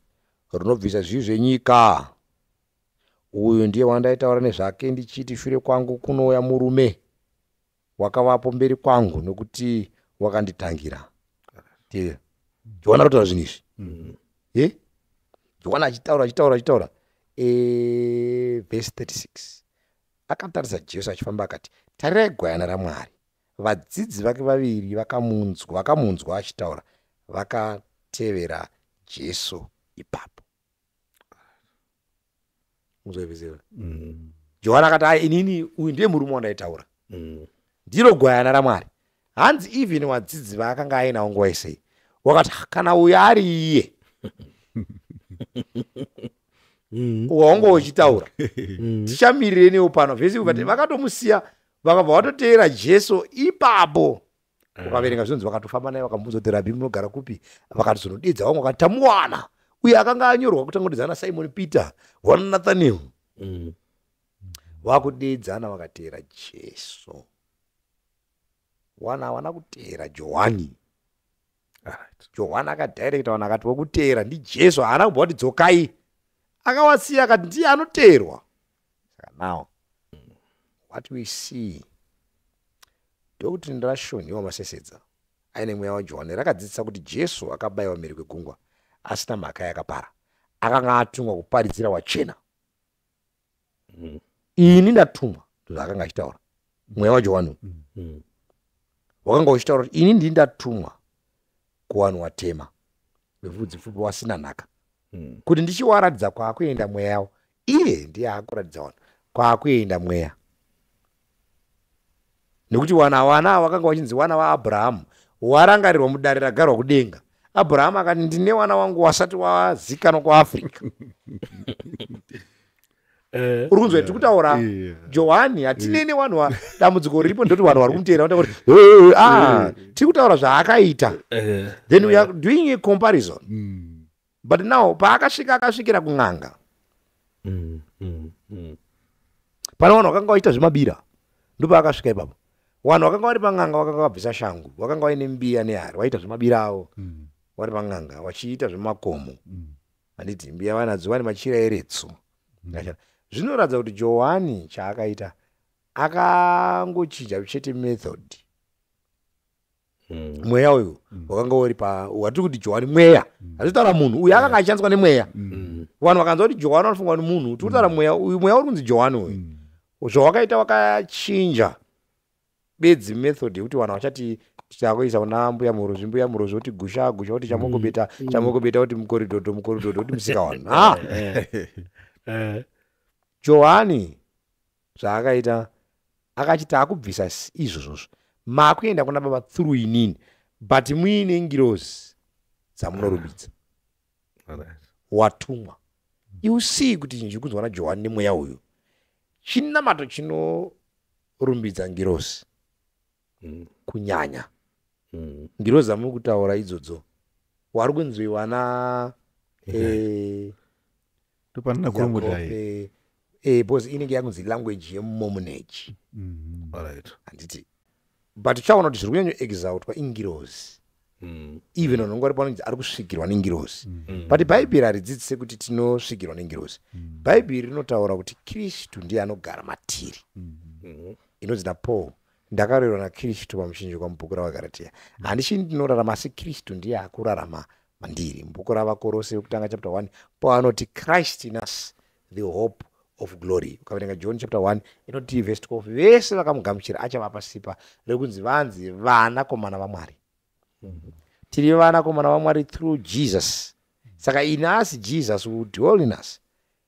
rinobvisa zvivi zvenyika. Uyu ndiye wandaitaura nezvake ndichiti, shure kwangu kunouya murume wakavapo mberi kwangu, nokuti wakanditangira." Teerera, Johani arikutaura zvinhu izvi. Johani achitaura, achitaura, achitaura. Verse 36, akatarisa Jesu achifamba akati, "Tarirai gwayana raMwari." Vadzidzi vake vaviri vakamunzwa achitaura, vakatevera Jesu ipapo. Muzoiviziva, Johani akati, "Ai, inini uyu ndiye murume wandaitaura, ndiro gwayana raMwari." Hanzi even vadzidzi vaakanga ainawo nguva isei wakati, "Ah, kana uyu ari iye waunga uchitaura, tichamirire pano." Verse ukati vakatomusiya, vakabva vatoteera Jesu ipapo. Ukaverenga zvinonzi vakatofamba naye, vakamubvunza kuti, "Rabhi, munogara kupi?" Vakatozonodedza vamwe, vakati, "Tamuwana uye akanga anyorwa kutanga kudedzana Simon Peter wana Nathaniel." Vakudedzana, vakateera Jesu. Wana havana kuteera Johani. Johani akadirecta vanhu, akati wokuteera ndiJesu. Haana kubva kuti dzokai, akawasiya, akati ndiye anoteerwa. Saka now what we see, doctrine raShonhiwa Masesedza aine mweya waJohani rakadzidzisa kuti Jesu akabayiwa mhiri kwegungwa asina mhaka yakapara, akanga atumwa kuparidzira wachena. Ini ndatumwa, ndozvaakanga achitaura mweya waJohani. Wakanga uchitaura kuti ini ndini ndatumwa kuvanhu watema vevhudzi pfupi wasina nhaka, kuti ndichiwaratidza kwaakuenda mweya yavo. Iye ndiye aakuratidza vanhu kwaakuenda mweya, nekuti wana vakanga vachinzi wana vaAbhurahamu warangarirwa mudare ragarwa kudenga. Abhurahamu akati, "Ndine wana wangu wasati wazikanwa kuAfrica." Uri kunzwa tiri kutaura? Johani hatinene vanhu. Dambudziko riripo ndoti vanhu vari kumuteera vanoita kuti, "Ah, tiri kutaura zvaakaita." Then we are doing a comparison. But now paakasvika, akasvikira kun'anga. Pane vanhu vakanga vachiita zvemabira, ndopaakasvika ipapo. Vanhu vakanga vari pan'anga vakanga vabvisa shangu, vakanga vaine mbiya nehari, vaita zvemabira avo. Vari pan'anga vachiita zvemakomo, handiti? Mbiya vanadzo, vane machira eretso. Zvinoratidza kuti Johani chaakaita, akangochinja chete method. Mweya uyu wakanga uri pa watiri kuti Johani mweya, hatitaura munhu uyu akanga achishandiswa nemweya. Vanhu vakanzwa kuti Johani vanofunga kuti munhu. Tiri kutaura mweya uyu, mweya uri kunzi Johani uyu. Zvawakaita, wakachinja bedzi method yekuti vanhu vachati takuisa kuna mbuya Murozvi, mbuya Murozvi kuti gusha, gusha kuti chamokobeta, chamokobeta kuti mukoridhodho, mukoridhodho kuti musika vanhu. Ah, Johani zvaakaita, akachiti akubvisa izvozvozvo, makuenda kuna Baba through inini, but muine ngirozi dzamunorumbidza. Watumwa. You see kuti chinhu chiri kunzwa naJohani nemweya uyu chinamato chinorumbidza ngirozi. Kunyanya ngirozi dzamuri kutaura idzodzo, wari kunzi wana Topanana kurongodai. Yakobe, because inenge yakunzi language yemumomunage. Handiti? But uchaona kuti zviri kunyanya exaltwa ingirozi. Even vanhu vanga vari panonzi ari kusvikirwa nengirozi, but Bhaibheri haridzidzise kuti tinosvikirwa nengirozi. Bhaibheri rinotaura kuti Kristu ndiye anogara matiri. Inonzi naPaul, "Ndakarerwa naKristu pamuchinjikwa," mubhuku raVaGaratia. "Handichini ndinorarama, asi Kristu ndiye akurarama mandiri." Mubhuku raVaKorose yekutanga chapter 1, Paul anoti, "Christ in us, the hope of glory." Ukaverenga John chapter 1, inoti verse 12, vese vakamugamuchira achavapa simba rekunzi vanzi vanakomana vaMwari. Tiri vanakomana vaMwari through Jesus. Saka in us Jesus will dwell in us.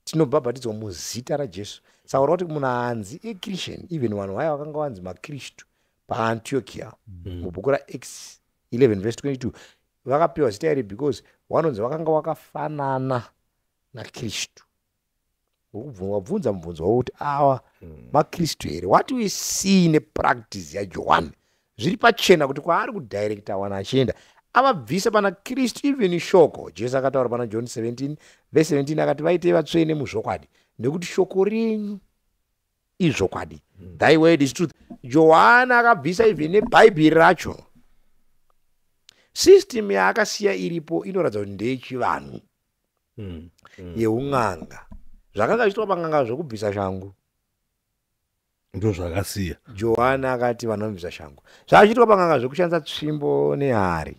Tinobhabhatidzwa muzita raJesu. Saka uri kuti munhu hanzi echristian, even vanhu vaya vakanga vanzi maKristu paAntiokia, mubhuku raActs 11 verse 22, vakapiwa zita iri because vanonzi vakanga vakafanana naKristu. Wabvunza mubvunzo wavo kuti awa maKristu here? What we see nepractice yaJohani, zviri pachena kuti kwaari kudirecta vanhu achienda, avabvisa pana Kristu. Even shoko Jesu akataura pana John 17 verse 17, akati, "Vaitei vatsvene muzvokwadi, nekuti shoko renyu Izvokwadi. Thy word is truth. Johani akabvisa even nebhaibheri racho. System yaakasiya iripo inoratidza kuti ndeyechivanhu, yeun'anga. Zvakanga zviitwa pan'anga zvokubvisa shangu. Ndo zvakasiya. Johani akati vanhu vanobvisa shangu. Zvazviitwa pan'anga zvekushandisa tsvimbo nehari.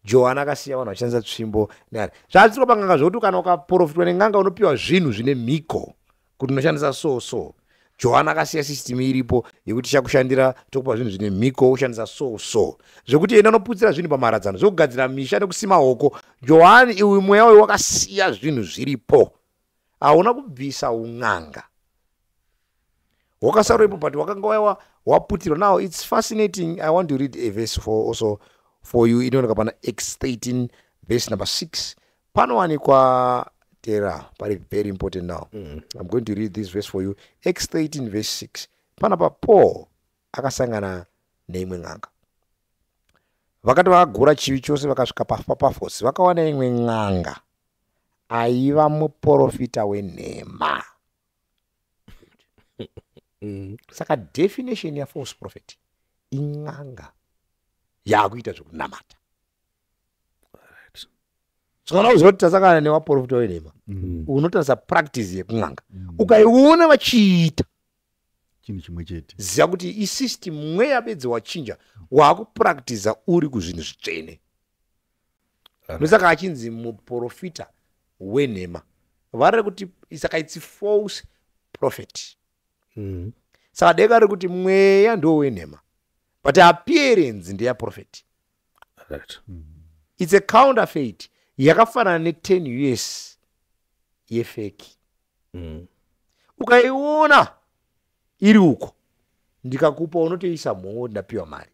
Johani akasiya vanhu vachishandisa tsvimbo nehari. Zvazviitwa pan'anga zvokuti kana ukaprofitwa nen'anga unopiwa zvinhu zvine mhiko kuti unoshandisa so so. Johani akasiya system iripo yekuti tichakushandira, tokupa zvinhu zvine mhiko, ushandisa so so, zvekuti enda unoputsira zvinhu pamharadzano, zvekugadzira misha nekusima hoko. Johani, iwe mweya uyu wakasiya zvinhu zviripo, hauna kubvisa un'anga, wakasara ipo, but wakanga waiwa waputirwa. Now it's fascinating. I want to read a verse for also for you. Inooneka pana Acts 13 verse number 6. Panowanikwa tera pari very important. Now I'm going to read this verse for you. Acts 13 verse 6. Panapa Paul akasangana neimwe n'anga. Vakati vakagura chivi chose vakasvika paPafosi, vakawana imwe n'anga aiva muprofita wenhema. Saka definition yafalse prophet in'anga yaakuita zvekunamata. Saka unoziva kuti tasangana nevaprofita wenhema, unotarisa practice yekun'anga. Ukaiona vachiita chinhu chimwe chete, ziva kuti isystem, mweya bedzi wachinja, waakupractiza uri kuzvinhu zvitsvene. Ndosaka achinzi muprofita wenhema. Vari kuti saka it's false prophet. Saka deka rekuti mweya ndo wenhema, but appearance ndeyaprophet. It's a counterfeit, yakafanana ne10 US yefake. Ukaiona iri uko, ndikakupa, unotoisa mhongo, ndapiwa mari.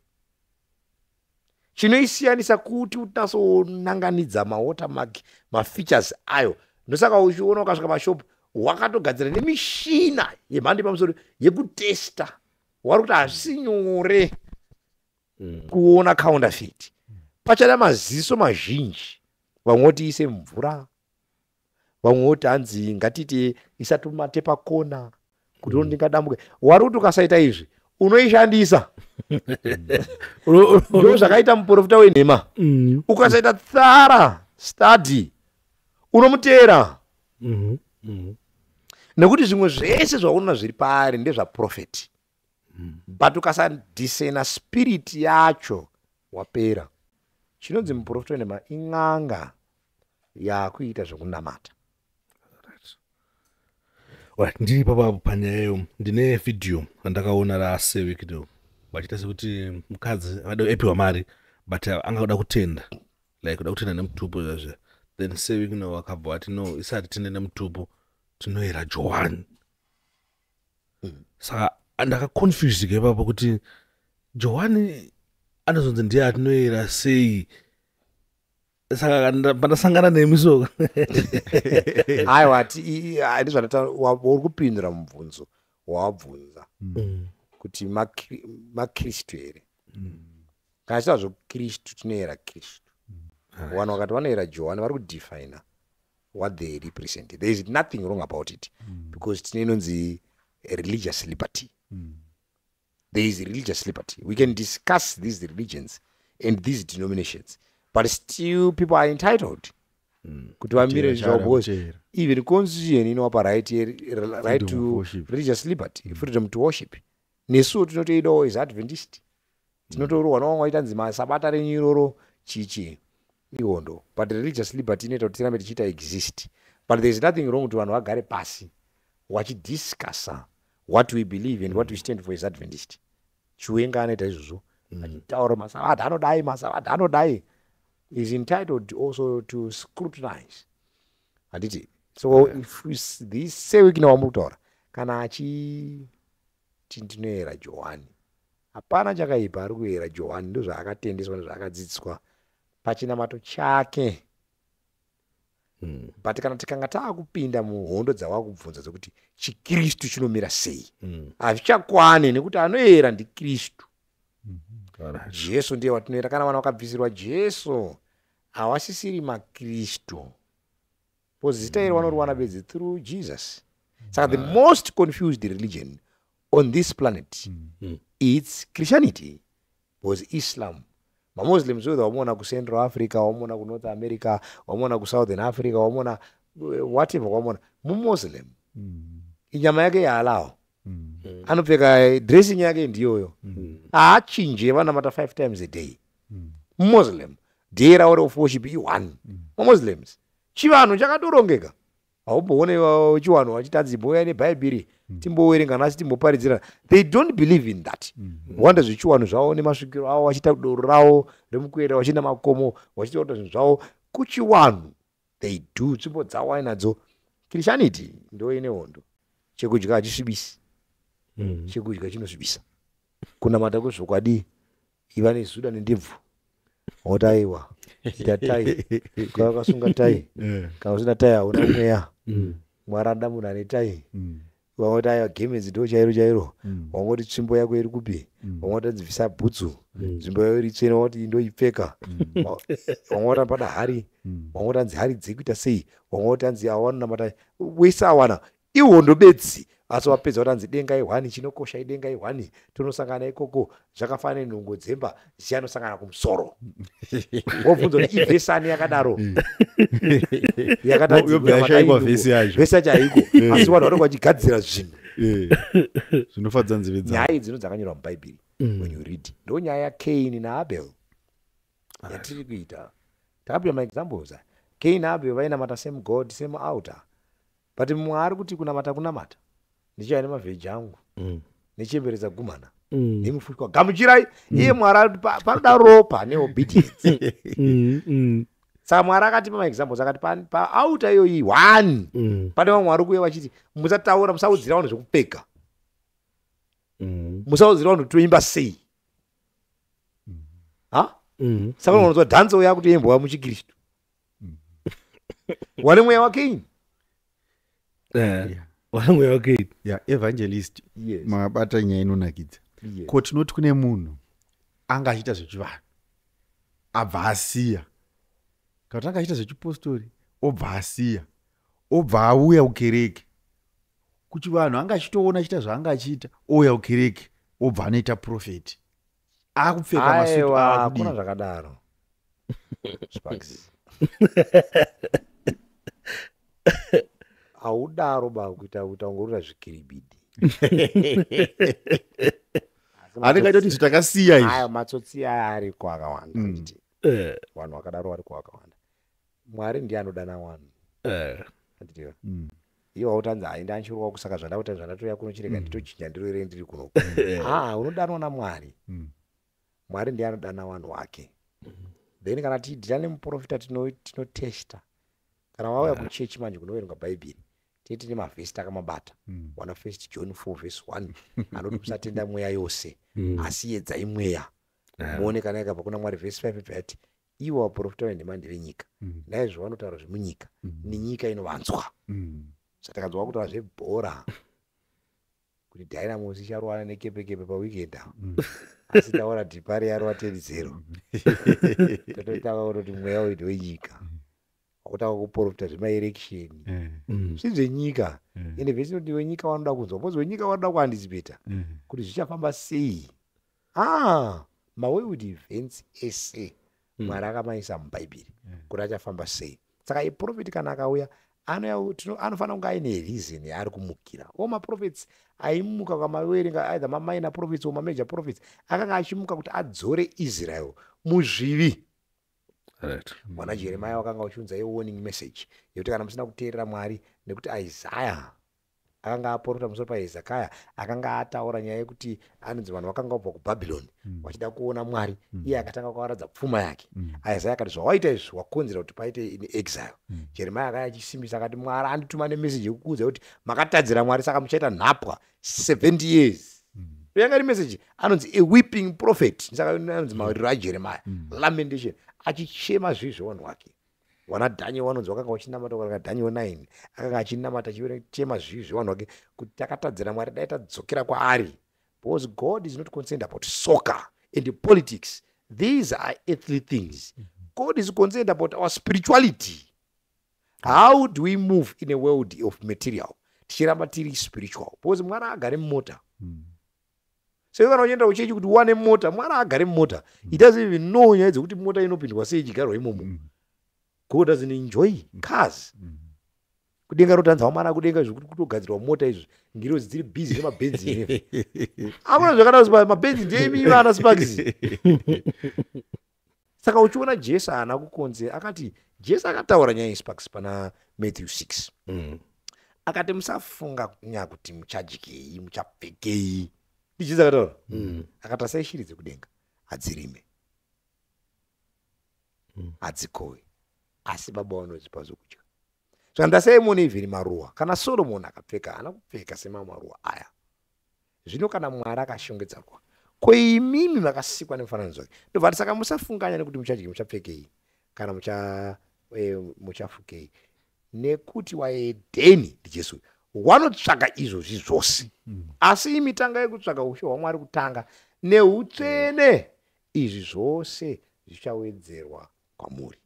Chinoisiyanisa kuti unatsonanganidza mawatermark, mafeatures ayo. Ndosaka uchiona ukasvika pashopu, wakatogadzira nemishina yemhando yepamusoro yekutesta. Wari kuti hazvisi nyore kuona counterfeit, pachada maziso mazhinji. Vamwe voti ise mvura, vamwe voti hanzi ngatite isatomate pakona kuti ndingadambuke. Wari kuti ukasaita izvi unoishandisa. Ndo zvakaita muprofita wenhema. Ukasaita thorough study unomuteera, nekuti zvimwe zvese zvaunoona zviri paari ndezvaprofeti, but ukasadiscerna spirit yacho, wapera. Chinonzi muprofita wenhema in'anga yaakuita zvekunamata. Right, ndiri papapo panyaya iyo, ndine vhidhiyo randakaona raSir Wicknell vachiita sekuti mukadzi vada apiwa mari, but anga kuda kutenda, like kuda kutenda nemutupo zvazvo. Then Sir Wicknell vakabva vati, "No, isati tinde nemutupo, tinoyera Johani." Saka ndakaconfusika ipapo kuti Johani anozonzi ndiye atinoyera sei. Saka pandasangana nemi so. Aiwa, ndizvandata uri kupindura mubvunzo wawabvunza kuti makristu here. Kana chitaura zvokristu, tinoyera Kristu. Vanhu vakati vanoyera Johani, vari kudefina what they represent. There is nothing wrong about it, because tine inonzi religious liberty. There is religious liberty. We can discuss these religions and these denominations, but still people are entitled kuti vamire Kutera zvavo, because kutera. Even constitution inovapa right Freedom to of worship. Religious liberty, freedom to worship. Nesuwo tinotoidawo as Adventist. Tinotorohwa navamwe vaita nzi masabata renyu iroro chichi ihondo, but religious liberty inoita kuti tirambe tichiita exist. But there is nothing wrong kuti vanhu vagare pasi vachidiscussa what we believe and what we stand for as Adventist. Chiwenga anoita izvozvo, achitaura masabata anodai, masabata anodai. Is entitled also to scrutinize, handiti? So if this Sir Wicknell wamuri kutaura, kana achiti ndinoyera Johani, hapana chakaipa. Ari kuyera Johani, ndozvaakatendeswa, ndozvaakadzidziswa pachinamato chake. But kana tikanga taakupinda muhondo dzawakubvunza dzekuti chikristu chinomira sei, hazvichakwane, nekuti anoyera ndikristu. Jesu ndiye watinoyera. Kana vanhu vakabvisirwa Jesu, havasisiri makristu, because zita iri vanoriwana bedzi through Jesus. Saka the most confused religion on this planet, it's Christianity, because Islam, maMuslims, whether wamuona kuCentral Africa, wamuona kuNorth America, wamuona kuSouthern Africa, wamuona whatever, wamuona muMuslim, inyama yake yaalawo, anopfeka dressing yake ndiyoyo, haachinje, vanamata five times a day. Muslim day ravo of worship i1. MaMuslims chivanhu chakatorongeka. Haumboone chivanhu vachitanzi mbouya nebhaibheri timbowerenga nhasi, timboparidzira. They don't believe in that. Wanda zvechivanhu zvavo nemasvikiro avo, vachiita doro ravo remukwera, vachienda makomo, vachiita kuita zvinhu zvavo kuchivanhu. They do tsvimbo dzavo ainadzo. Christianity ndo ine hondo. Chekudya hachisvibisi, chekudya chinosvibisa. Kunamata kwezvokwadi, iva nezuda nendebvu, woti aiwa, ita tai. Kana wakasunga tai, kana usina tai hauna mweya. Mwari anoda munhu ane tai. Wangoti aiwa, gemenzi ndo chairo chairo. Wangoti tsvimbo yako iri kupi? Wangoti adzibvisa bhutsu, nzvimbo yako iri tsvene, wangoti ndoipfeka. Wangoti pada hari, wangoti anzi hari dzekuita sei? Wangoti anzi awanonamata wese awana ihondo bedzi. Asi wapedza kuti anzi denga ihwani, chinokosha idenga ihwani, tonosangana ikoko. Zvakafanana nenhungo dzemba zichanosangana kumusoro. Wobvunza kuti ivhesani yakadaro? Yobva yashayikwa vhesi yacho. Vhesi yacho haiko, asi vanhu vanenge vachigadzira zvinhu Zvinofadza nzeve dzavo. Nyaya idzino dzakanyorwa mubhaibheri, when you read, ndo nyaya yaKaini naAbel yatiri kuita. Takapiwa maexamples aya. Kain naAbel vainamata same God, same altar, but mumwe ari kuti kunamata kunamata, ndichauya nemavheji angu nechemberedza gumana nemufushwa, gamuchirai. Iye Mwari ari kuti panoda ropa neobedience. Saka Mwari akatipa maexamples, akati paaltar iyoyi one pane vamwe vari kuuya vachiti musataura, musaudzira vanhu zvekupfeka, musaudzira vanhu kuti toimba sei. Ha, saka unonzwa dhanso yakutoimbwa muchiKristu, wane mweya waKaini. Wane mweya waKaini. Ya, evangelist, Yes. mabata nyaya inonakidza. Yes. Ko tinoti kune munhu anga achiita zvechivanhu abva asiya, kana kuti anga achiita zvechipostori obva asiya, obva auya kukereke, kuchivanhu anga achitoona achiita zvaanga achiita, ouya kukereke, obva anoita prophet, akupfeka masutu? Aiwa, hakuna Akudii? zvakadaro, Sparks. Haudaro ba, kuita ungorura zvikiribidi. Anenge aita kuti izvi takasiya izvi. Aya matsotsi aya ariko akawanda. Achiti vanhu vakadaro variko vakawanda. Mwari ndiye anodana vanhu. Handiti? Iwe wautanzi hai, ndanchirwa kusaka zvandakuta, zvandatoya kuno, chirega nditochinja, ndiroire ndiri kuno. Aa, unodanwa naMwari. Mwari ndiye anodana vanhu wake. Then kana tichidhila nemuprofita, tinotesta. Kana wauya kuchechi manje kunoverenga bhaibheri, tine mavhesi takamabata. Wana First John 4 verse 1 anoti musatenda mweya yose, asi edzai mweya muone kana yakabva kuna Mwari. Vhesi 5 ibva yati ivo vaprofita venhema ndevenyika, naizvo vanotaura zvemunyika, nenyika inovanzwa. Saka kutaura zvebhora kuti Dynamos icharowana neKepekepe paweekend apo, asi taura Depar yarova 10-0, tototanga kutoti mweya uyu ndewenyika. Wakutanga kuprofita zvemaelection, zvinhu zvenyika. Ende vhesi inoti wenyika vanoda kunzwa, because wenyika vanoda kuanticipata kuti zvichafamba sei. Ah, maworld events ese Mwari akamaisa mubhaibheri kuti achafamba sei. Saka iprofeti kana akauya, anofanira kunge aine reason yaari kumukira. O maprophets aimuka kamaverenga, either maminor prophets or mamajor prophets, akanga achimuka kuti adzore Israel muzvivi. Mwana Jeremia wakanga uchiunza iwarning message yekuti kana musina kuteerera Mwari, nekuti Isaya akanga aprofita pamusoro paHezekaya, akanga ataura nyaya yekuti anonzi vanhu vakanga vabva kuBhabhironi vachida kuona Mwari, iye akatanga kuvaradza pfuma yake. Isaya akati zvawaita izvi wakonzera kuti paite in exile. Jeremia akaya achisimbisa, akati Mwari andituma nemeseji yekukuudza kuti makatadzira Mwari, saka muchaita nhapwa 70 years. Yanga iri message anonzi a weeping prophet. Saka anonzi mawariro aJeremia, lamentation, achichema zvivi zvevanhu vake. Wana Daniel vanonzi vakanga vachinamata, kana Daniel 9 akanga achinamata achichema zvivi zvevanhu vake kuti takatadzira Mwari, dai tadzokera kwaari, because God is not concerned about soccer and politics. These are earthly things. God is concerned about our spirituality. How do we move in a world of material? Tichiramba tiri spiritual, because mwana agare mumota. Saka kana uchienda kuchechi kuti uwane mota, mwana agare mumota, he doesn't even know nyaya dzekuti mota inopindwa sei, ichigarwa imomo. God doesn't enjoy cars. Kudenga rotanza mwana kudenga zvekuti kutogadzirwa mota izvi, ngirozi dziri busy nemabhenzi. Hakuna zvakadaro, mabhenzi ndeimi vana Sparks. Saka uchiona Jesu haana kukonze, akati Jesu akataura nyaya yeSparks pana Matthew 6. Akati musafunga kunya kuti muchadyei, muchapfekei. NdiJesu akataura. Akati asai shiri dzekudenga, hadzirime, hadzikohwi, asi Baba vanodzipa zvokudya. Saka ndasai muone even maruwa, kana Solomon akapfeka, haana kupfeka semamwe maruwa aya. Zvino kana Mwari akashongedza ruwa, ko imimi makasikwa nemufananidzo wake? Ndobva ati saka musafunganya nekuti muchadye, muchapfekei, kana muchafukei, nekuti waedheni, ndiJesu, wanotsvaka izvozvi zvose. Asi imi tangai kutsvaka ushe hwaMwari kutanga neutsvene, izvi zvose zvichawedzerwa kwamuri.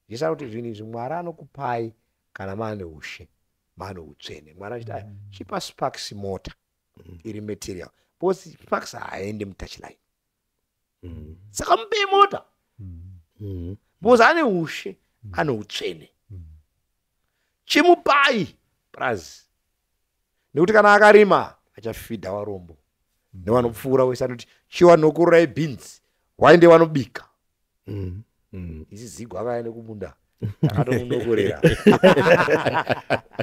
Jesu ari kuti zvinhu izvi Mwari anokupai kana maane ushe, maane utsvene. Mwari achiti, "Aya, chipa Sparks mota iri material," because Sparks haaende mutouchline. Saka mupei mota because ane ushe, ane utsvene. Chimupai prazi, nekuti kana akarima achafidha varombo nevanopfuura wese. Anoti chiwanokururai beans, waende vanobika. Isi Zigo akaende kumunda, akatomunokorera.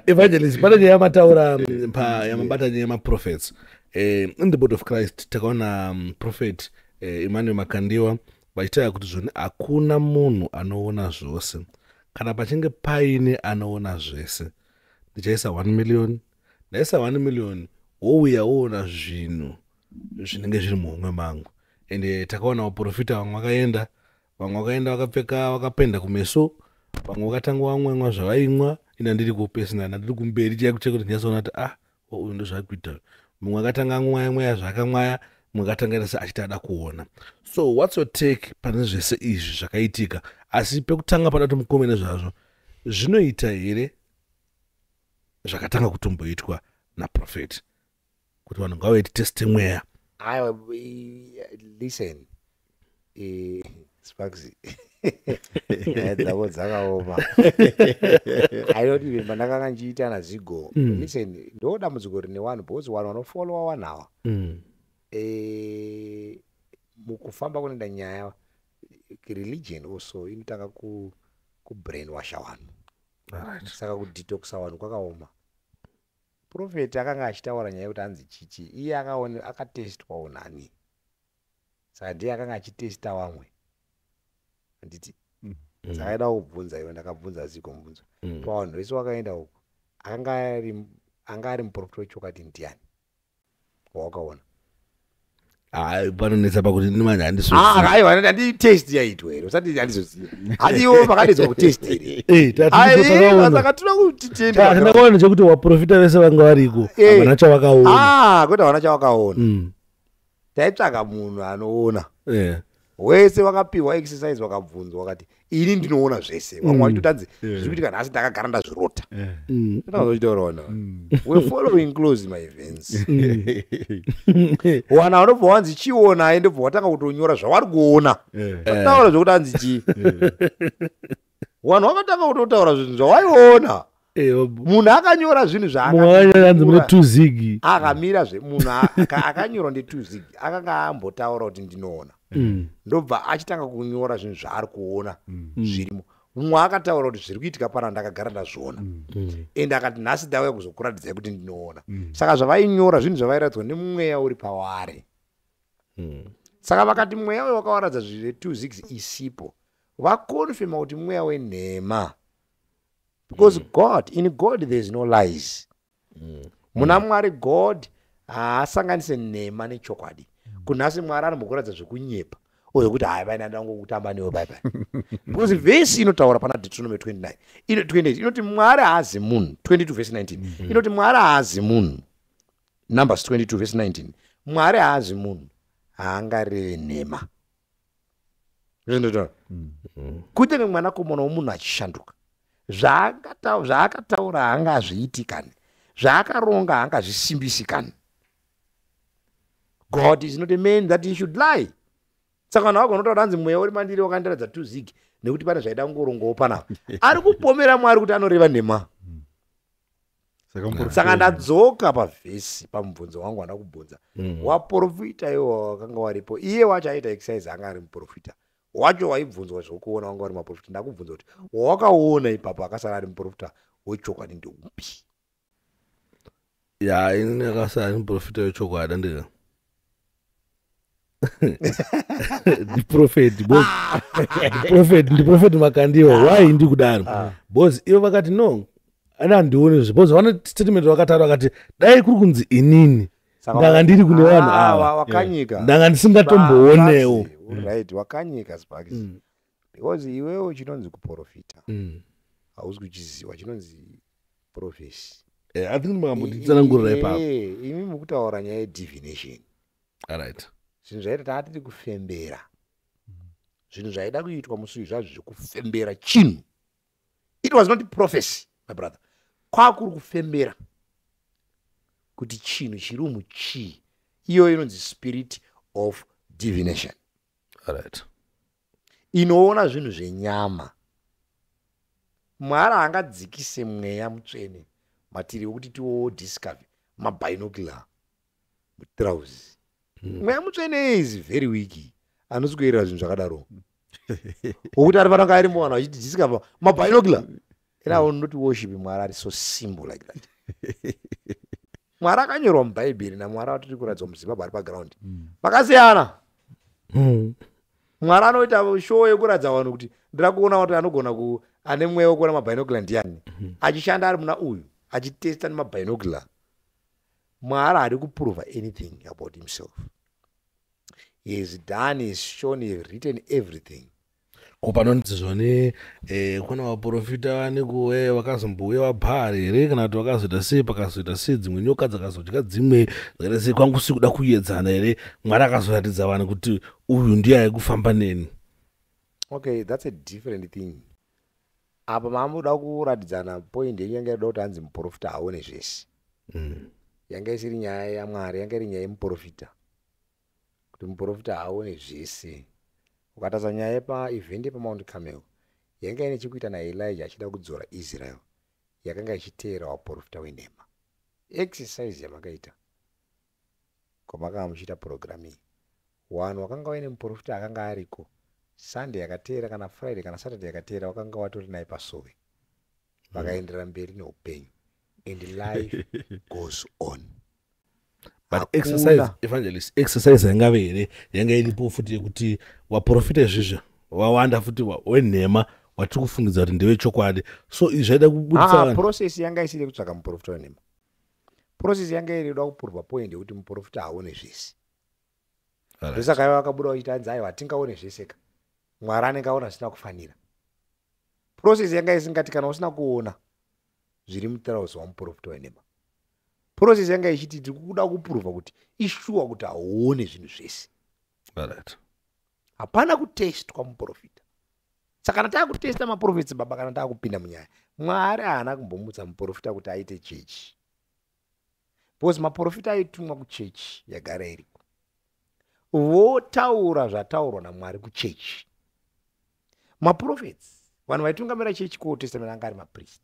Evangelist, pane nyaya yamataura pa yamabata, nyaya yemaprophets. In the body of Christ takaona Prophet Emmanuel Makandiwa vachitaura kuti zvoni hakuna munhu anoona zvose. Kana pachinge paine anoona zvese, ndichaisa 1 million, ndaisa 1 million, wouya woona zvinhu zvinenge zviri muhomwe mangu. Ende takaona vaprofita vamwe vakaenda, vamwe vakaenda vakapfeka, vakapenda kumeso, vamwe vakatanga vamwemwa zvavaimwa. Ina ndiri kupesana, ndiri kumberi chaiko chaiko, kuti ndinyasoona kuti, ah, uyu ndozvaari kuita. Mumwe akatanga mwaya mwaya zvaakamwaya, mumwe akatanga se achiti ada kuona. So what's your take pane zvese izvi zvakaitika? Asi pekutanga pada kuti mukome nezvazvo, zvinoita here zvakatanga kutomboitwa naprophet kuti vanhu ngavaite teste mweya? Aiwa, listen, Sparks, nyaya dzavo dzakaoma. Ainoti even pandakanga ndichiita naZigo. Listen, ndo dambudziko rine vanhu, because vanhu vanofollowa vanhu ava, mukufamba kunoenda nyaya, religion also inotanga kubrainwasha vanhu. Saka kudetoxa vanhu kwakaoma. Prophet akanga achitaura nyaya yekuti hanzi chichi, iye akatestwawo nani? Saka ndiye akanga achitesta vamwe, handiti? Saka aida kubvunza iwe, ndakabvunza Zigo mubvunzo. Pavanhu vese wakaenda uku, anga ari muprofita wechokwadi ndiani wawakaona? Hayi, panonetsa pakuti ndimanje handiso. Ah, aiwa, handi test yaitwa here? Usati handizoziva, handi iwo makadedzwa kutest here? Takaona. Saka toda kuti tiende. Takaona chekuti vaprofita vese vanga variko havana chavakaona. Ah, kwete, havana chavakaona. Taitsvaka munhu anoona. Wese wakapiwa exercise, wakabvunzwa, wakati ini ndinoona zvese. Vamwe vachitoti hanzi zviri kuitika nhasi ndakagara ndazvirota. Takazochitauraona, we're following close my events. Wana vanobva wanzi chionai, ndobva watanga kutonyora zvavari kuona. Taura zvokuti hanzi chii, vanhu vakatanga kutotaura zvinhu zvawaiona. Munhu akanyora zvinhu. Mumwe akanyora hanzi mune 2 zig. Akamira zve munhu akanyorwa nde2 zig, akanga ambotaura kuti ndinoona. Ndobva achitanga kunyora zvinhu zvaari kuona zvirimo. Mumwe akataura kuti zviri kuitika pana ndakagara ndazviona, ende akati nhasi ndauya kuzokuratidzai kuti ndinoona. Saka zvavainyora zvinhu zvavairatidzwa nemweya uri pavari. Saka vakati mweya uyu wakawaradza zve2 zigs isipo, vakonfirma kuti mweya wenhema, because God, in God there is no lies. Muna Mwari, God haasanganise nhema nechokwadi. Kunhasi Mwari anombokuratidza zvekunyepa ozvekuti hai, vaina ndangokutamba newe bye bye, because vhesi inotaura pana Deuteronomy 29 ino 28 inoti Mwari haazi munhu. 22 vhesi 19 inoti Mwari haazi munhu. Numbers 22 vhesi 19, Mwari haazi munhu, haangareve nhema. Zvinotaura kunyange mwanakomana womunhu achishanduka, zvaakataura haangazviiti kani. Zvaakaronga haangazvisimbisi kani. God is not a man that he should lie. Saka vanhu vagona kutaura hanzi mweya uri mandiri wakandiratidza 2 ZiG nekuti pane zvaida kungorongawo panapa. Ari kupomera Mwari kuti anoreva nhema. Saka muprofita Saka ndadzoka pavhesi, pamubvunzo wangu wanda kubvunza. Waprofita iwo wakanga waripo, iye wacho aita exercise anga ari muprofita wacho waibvunzwa zvokuona, wanga uri maprofita. Ndakubvunza kuti wawakaona ipapo akasara ari muprofita wechokwadi ndeupi? Ya, inini akasara ari muprofita wechokwadi andika ndiprophet, ndiprophet, ndiprophet Makandiwa. Why ndikudaro? Because ivo vakati no, ana handioni zve, because vane statement vakataura, vakati dai kuri kunzi inini ndanga ndiri kune vanhu Ah, ava, wakanyika. ndanga ndisingatombowonewo. Right, wakanyika, Sparks, because iwewo chinonzi kuprofita hausi kuchiziva chinonzi prophecy. Eh, I think makambotitsanangurira ipapo. Imi mukutaura nyaya yedivination. Alright. Zvinhu zvaita taa tiri kufembera, zvinhu zvaida kuitwa musi uyu zvazvo zvekufembera chinhu. It was not prophecy, my brother. Kwakuri kufembera kuti chinhu chiri umu chii. Iyoyo inonzi spirit of divination inoona zvinhu zvenyama. Mwari haangadzikise mweya mutsvene matiri wekuti tiwodiscover mabinocular mutrausi. Mweya mutsvene is very weak, anosi kuyerera zvinhu zvakadaro, wokuti ari pananga arimo vanhu vachiti discover mabinocular. And I will not worship Mwari ari so simple like that. Mwari akanyorwa mubhaibheri namwari atiri kuratidzwa muZimbabwe ari paground vakasiyana. Mwari anoita show yekuratidza vanhu kuti ndira kuona kuti anogona ku ane mweya wekuona mabinocular ndiani, achishanda ari muna uyu, achitesta nemabinocular. Mwari haadi kuprova anything about himself. He has done, he has shown, he has written everything. Ko panonzi zvoni kuna vaprofita vane kuwe vakazombouya vabhari here, kana kuti vakazoita sei, pakazoita sei, dzimwe nyoka dzakazodya dzimwe dzakaita sei, kwangu si kuda kuyedzana here? Mwari akazoratidza vanhu kuti uyu ndiye aikufamba neni. Okay, that's a different thing. Apa mamuda kuratidzana point yenyu yanga irida kuti hanzi muprofita aone zvese. Yanga isiri nyaya yaMwari, yanga iri nyaya yemuprofita, kuti muprofita aone zvese. Ukatarisa nyaya yepaevent yepaMount Carmel, yanga ine chekuita naElijah achida kudzora Israel yakanga ichiteera vaprofita wenhema. Exercise yamakaita kwamakanga muchiita program iyi, vanhu vakanga vaine muprofita akanga ariko Sunday yakateera kana Friday kana Saturday yakateera, vakanga vatori naye pasowe, vakaenderera mberi neupenyu, and life goes on. But Hakuna. exercise, evangelist, exercise yangave here yanga iripo futi yekuti vaprofita izvizvi vawanda futi wenhema watiri kufungidza kuti ndevechokwadi, so izvi zvaida kubudisa Ah, vanhu. process yanga isiri yekutsvaka muprofita wenhema. Process yanga iri kuda kupurwa point yekuti muprofita aone zvese. Ndosaka ivo vakabuda vachiti hanzi aiwa, hatingaone zvese ka, Mwari anenge aona zvisina kufanira. Process yanga isingati kana usina kuona zviri mutirauzi wamuprofita wenhema. Process yanga ichiti tiri kuda kupuruvha kuti ishuwa kuti hauone zvinhu zvese. Hapana kutestwa muprofita. Saka kana taakutesta maprofets, baba, kana taakupinda munyaya, Mwari haana kumbomutsa muprofita kuti aite chechi, because maprofita aitumwa kuchechi yagara iriko, votaura zvataurwa naMwari kuchechi. Maprofets, vanhu vaitungamira chechi kuOld Testament anga ari mapriest,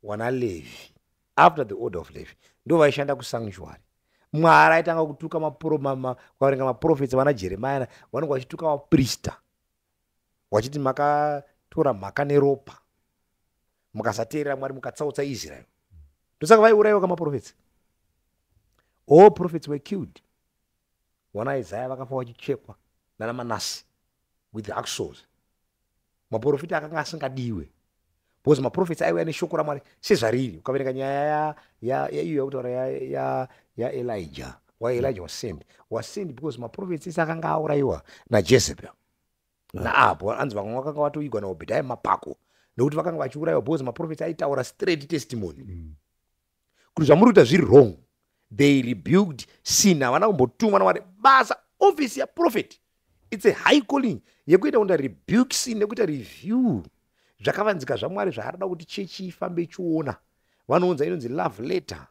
wana Levi, after the order of Levi, ndo vaishanda kusanctuary. Mwari aitanga kutuka kuverenga maprofets vana Jeremia, vanenge vachituka vaprista vachiti makatora mhaka neropa, mukasateerera Mwari, mukatsautsa Israel. Ndosaka vaiurayiwa kamaprofets. All prophets were killed. Wana Isaya vakafa vachichekwa nana Manasi with hacksaws. Maprofita akanga asingadiwe because maprofets aiuya neshoko raMwari sezvariri. Ukaverenga nyaya yaiyo yakutaura yaElijah, why Elijah was sent, because maprofets ese akanga aurayiwa naJezebel naApo. Anzi vamwe vakanga vatoigwa naObhedhaya mapako nekuti vakanga vachiurayiwa, because maprofets aitaura straight testimony kuti zvamuri kuita zviri wrong. They rebuked sin. Havana kumbotumwa naMwari. Basa, office yaprophet, it's a high calling yekuita kuita rebuke sin nekuita review. Zvakavanzika zvaMwari zvaarida kuti chechi ifambe ichiona. Vanounza inonzi love letter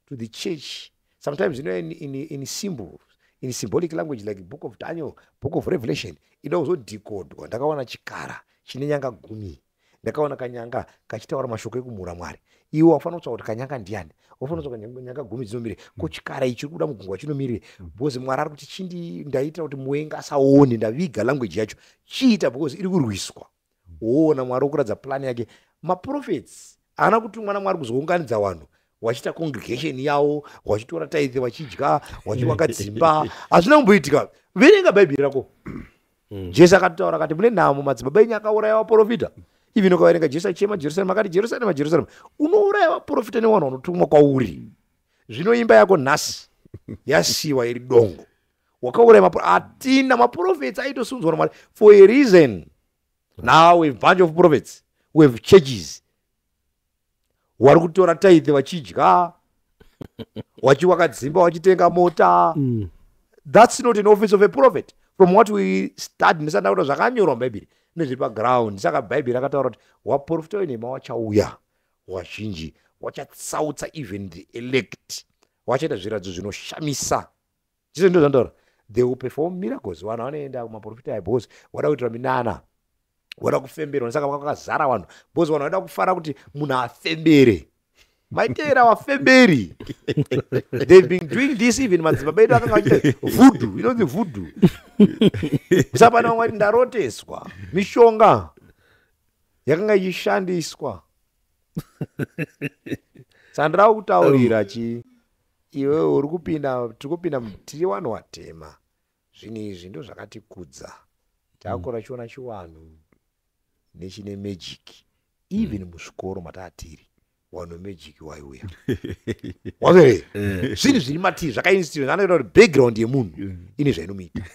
to the church. Sometimes in symbols, in symbolic language, like Book of Daniel, Book of Revelation, ida kuzodhikodwa. Ndakaona chikara chine nyanga 10. Ndakaona kanyanga kachitaura mashoko ekumhura Mwari. Iwe wafanira kutsvaga kuti kanyanga ndiani, wafanira kutsvaga nyanga 10 dzinomire. Ko chikara ichi chiri kubuda mugungwa chinomire? Because Mwari ari kuti chindi ndaitira kuti muwenga asaone, ndaviga language yacho. Chiita because iri kurwiswa. Woona Mwari okuratidza plan yake. Maprophets haana kutumwa naMwari kuzounganidza vanhu wachiita congregation yavo, wachitora tithe, vachidya, wachivaka dzimba. Hazvina kumboitika. Verenga Bhaibheri rako. Jesu akatotaura akati mune nhamo madzibaba enyu akauraya vaprofita. Even ukaverenga Jesu achichema Jerusarema, akati, "Jerusarema, Jerusarema, unouraya vaprofita nevanhu vanotumwa kwauri. Zvino imba yako nhasi yasiyiwa iri dongo. Wakauraya." Hatina maprophets aitosunzwa naMwari for a reason. Now we have bunch of prophets, we have churches vari kutora tithe, vachidya, wachiwaka dzimba, wachitenga mota. That's not an office of a prophet from what we study. Ndisanda kuta zvakanyorwa mubhaibheri nezviri paground. Saka Bhaibheri rakataura kuti waprofita wenhema wachauya wazhinji, wachatsautsa even the elect, wachaita zviratidzo zvinoshamisa. Jesu ndo zvandaura, they will perform miracles. Vanhu vanoenda kumaprofita aya because wada kuitira minana, wada kufemberwa. Saka vakazara vanhu because vanhu vada kufara kuti munhu afembere. Maiteera vafemberi, they've been doing this. Even madzibaba edu akanga achiita voodoo, inonzi voodoo. Usapana vamwe vati ndaroteswa. Mishonga yakanga ichishandiswa. Saka ndira kutaurira chi iwe uri kupinda, tiri kupinda, tiri vanhu vatema. Zvinhu izvi ndo zvakatikudza. Takakura chiona chivanhu nechine magic. Even muzvikoro mataatiri, vanhu vemagic waiuya wazvere. Zvinhu zviri matiri zvakainstiwa. Anoita kuti background yemunhu ine zvainomuita.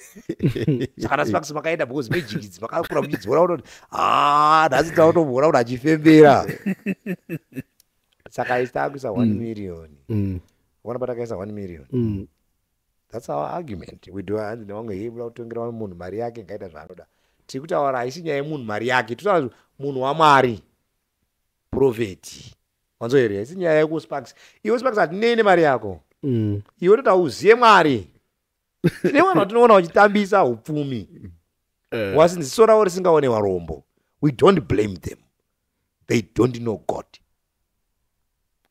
Saka nasparks makaenda because magic idzi makakura muchidziona kuti ha, nhasi tautomboona kuti achifembera. Saka isi taakuisa 1 million. Ona patakaisa 1 million. That's our argument. We do. Hanzi nevamwe, "Hei, muda kutongera munhu mari yake, ngaita zvaanoda." Tiri kutaura, haisi nyaya yemunhu mari yake. Totaura munhu waMwari, prophet, wanzo here? Haisi nyaya yekuSparks. Iwe Sparks, hatinei nemari yako. Iwe toti hauziye Mwari. Tine vanhu vatinoona vachitambisa upfumi wasi ziso ravo risingaone varombo. We don't blame them, they don't know God.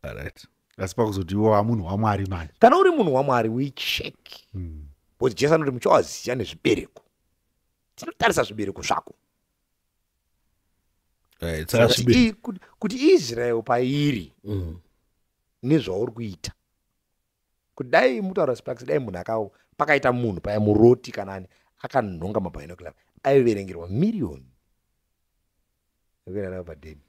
Alright. Asi pakuzoti iwo wamunhu waMwari manje? Kana uri munhu waMwari, we check because Jesu anoti muchawaziva nezvibereko. Tinotarisa zvibereko zvako. Right, saka Kuti kuti Israel pairi nezvauri kuita, kuti dai mutaura Sparks, dai munhu aka pakaita munhu paya muroti kana ani akanhonga mabinocular, aiverengerwa miriyoni ekuenda nayo padheni.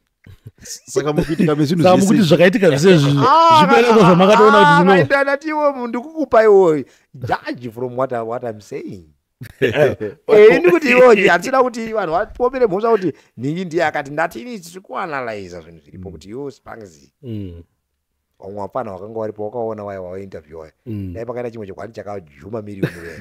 Saka mukuitika mezvinhu Saka mukuti zvese zvakaitika zvese izvi zvibereko zvamakatoona kuti zvino Ndatiwo ndikukupa iwo judge from what I'm saying. Ini kuti iwo handisida kuti vanhu vapomere mhosva kuti ningi ndiye akati. Ndati ini tiri kuanalyza zvinhu zviripo kuti iwo Sparks, vamwe vapfana vakanga varipo wakaona waya wainterview waya, dai pakaita chimwe chokwadi chakajuma miriyoni waya.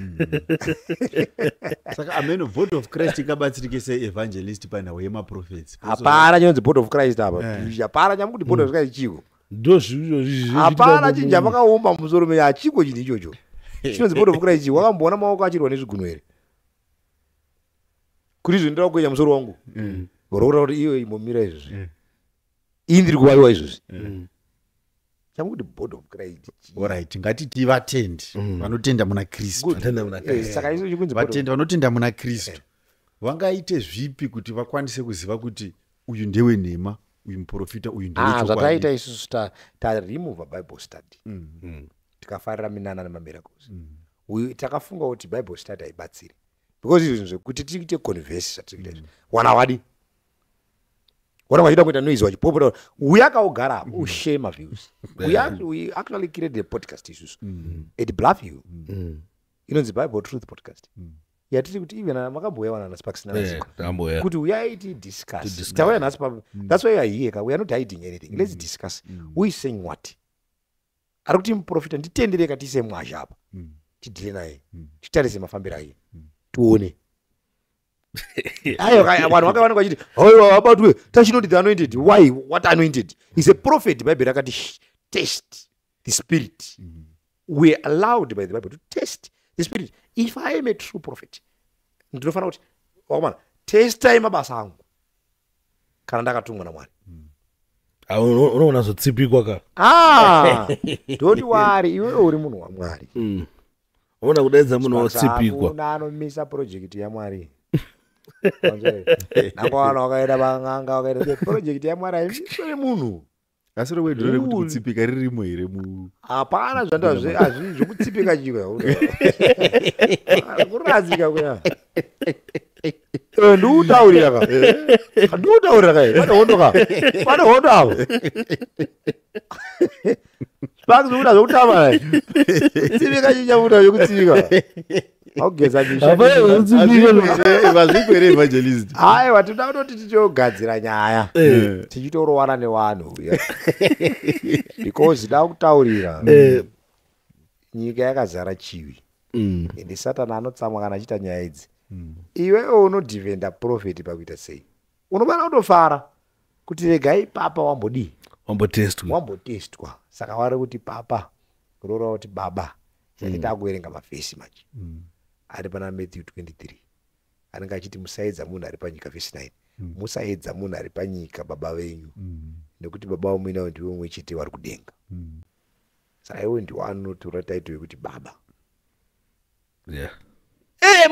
Saka ameno Board of Christ ingabatsirike sei, evangelist, panhau yemaprophets? Hapana chinonzi Board of Christ apa. Hapana chamukuti Board of Christ chiko. Ndo zvizvo. Hapana chinhu chamakaumba mumusoro menyu. Hachiko chinhu ichocho chinonzi Board of Christ chiko. Wakamboona maoko achirwa nezvigunwe here kuti izvo ndinoda kukwenya musoro wangu? Rokuta kuti iwe imbomira izvozvi. Ini ndiri kuvaviwa izvozvi. Chamukuti Board of Christ chii? Alright, ngatiti vatendi vanotenda muna Kristu. Good. Vatenda muna Saka isu chikunzi Board of- Vatendi vanotenda muna Kristu vangaite zvipi kuti vakwanise kuziva kuti uyu ndewenhema, uyu muprofita uyu Ah, ndewechokwadi? Zvataita isusu, taremova Bible study. Tikafarira minana nemamiracles. Takafunga kuti Bible study haibatsiri because izvi zvinhu zvekuti tiite converse zvatiri kuita izvi, wana wadi wana vachida kuita noise, vachipopota, uya akaugara apo ushare maviews. We actually created a podcast isusu at Bluffview inonzi Bible Truth Podcast, yatiri kuti even makambouya wana naSparks nanaziko Tamboya. kuti uyai tidiscuss. Tidiscuss. Tauya nhasi pa. That's why we are here ka. We are not hiding anything. Let's discuss who is saying what. Ari kuti muprofita, nditendereka tiise mwazha apa, tidhile naye, titarise mafambiro ake, tione. Aiwa, vanhu vakavanenge vachiti, "Aiwa, abatwe tachinoti the anointed." Why? What anointed? Is a prophet. Bhaibheri rakati, "Test the spirit." We are allowed by the Bible to test the spirit. If I am a true prophet, ndinofanira kuti, "Wakomana, testai mabasa angu kana ndakatumwa naMwari." Ah, unoona zotsipikwa ka. Ah, don't worry, iwewe uri munhu waMwari. Unoona kudaidza munhu wotsipikwa. Hakuna anomisa project yaMwari. Nangwana wakaenda pang'anga, wakaita project yaMwari, haimiswe nemunhu. Asi rowedhiro rekuti Ooh. kutsipika ririmo here mu Hapana zvanda zvokutsipika chika kuradzika kuya. Ndiutaurira ka, ndiutaurira ka, pane hondo ka, pane hondo apo. Sparks, zvekuda zvekutamba, kutsipika chichabuda zvekutsipika augeza misha. Hapana zvekutsipika. Vazviko here, evangelist? Aiwa, tinoda kutoti tichogadzira nyaya tichitorowana nevanhu, because da kutaurira, nyika yakazara chivi, ende Satani anotsamwa kana achiita nyaya idzi. Iwewe unodefenda prophet pakuita sei? Unobana kutofara kuti regai papa wambodii? Wambotestwa. Wambotestwa. Saka vari kuti papa kurora kuti baba. Saka takuverenga mavhesi manje ari pana Matthew 23, anenge achiti, "Musaedza munhu ari panyika," vhesi 9, "Musaedza munhu ari panyika baba venyu, nekuti baba vamuinavo ndiwe mumwe chete vari kudenga." Saka iwe ndiwo anotora title yekuti baba.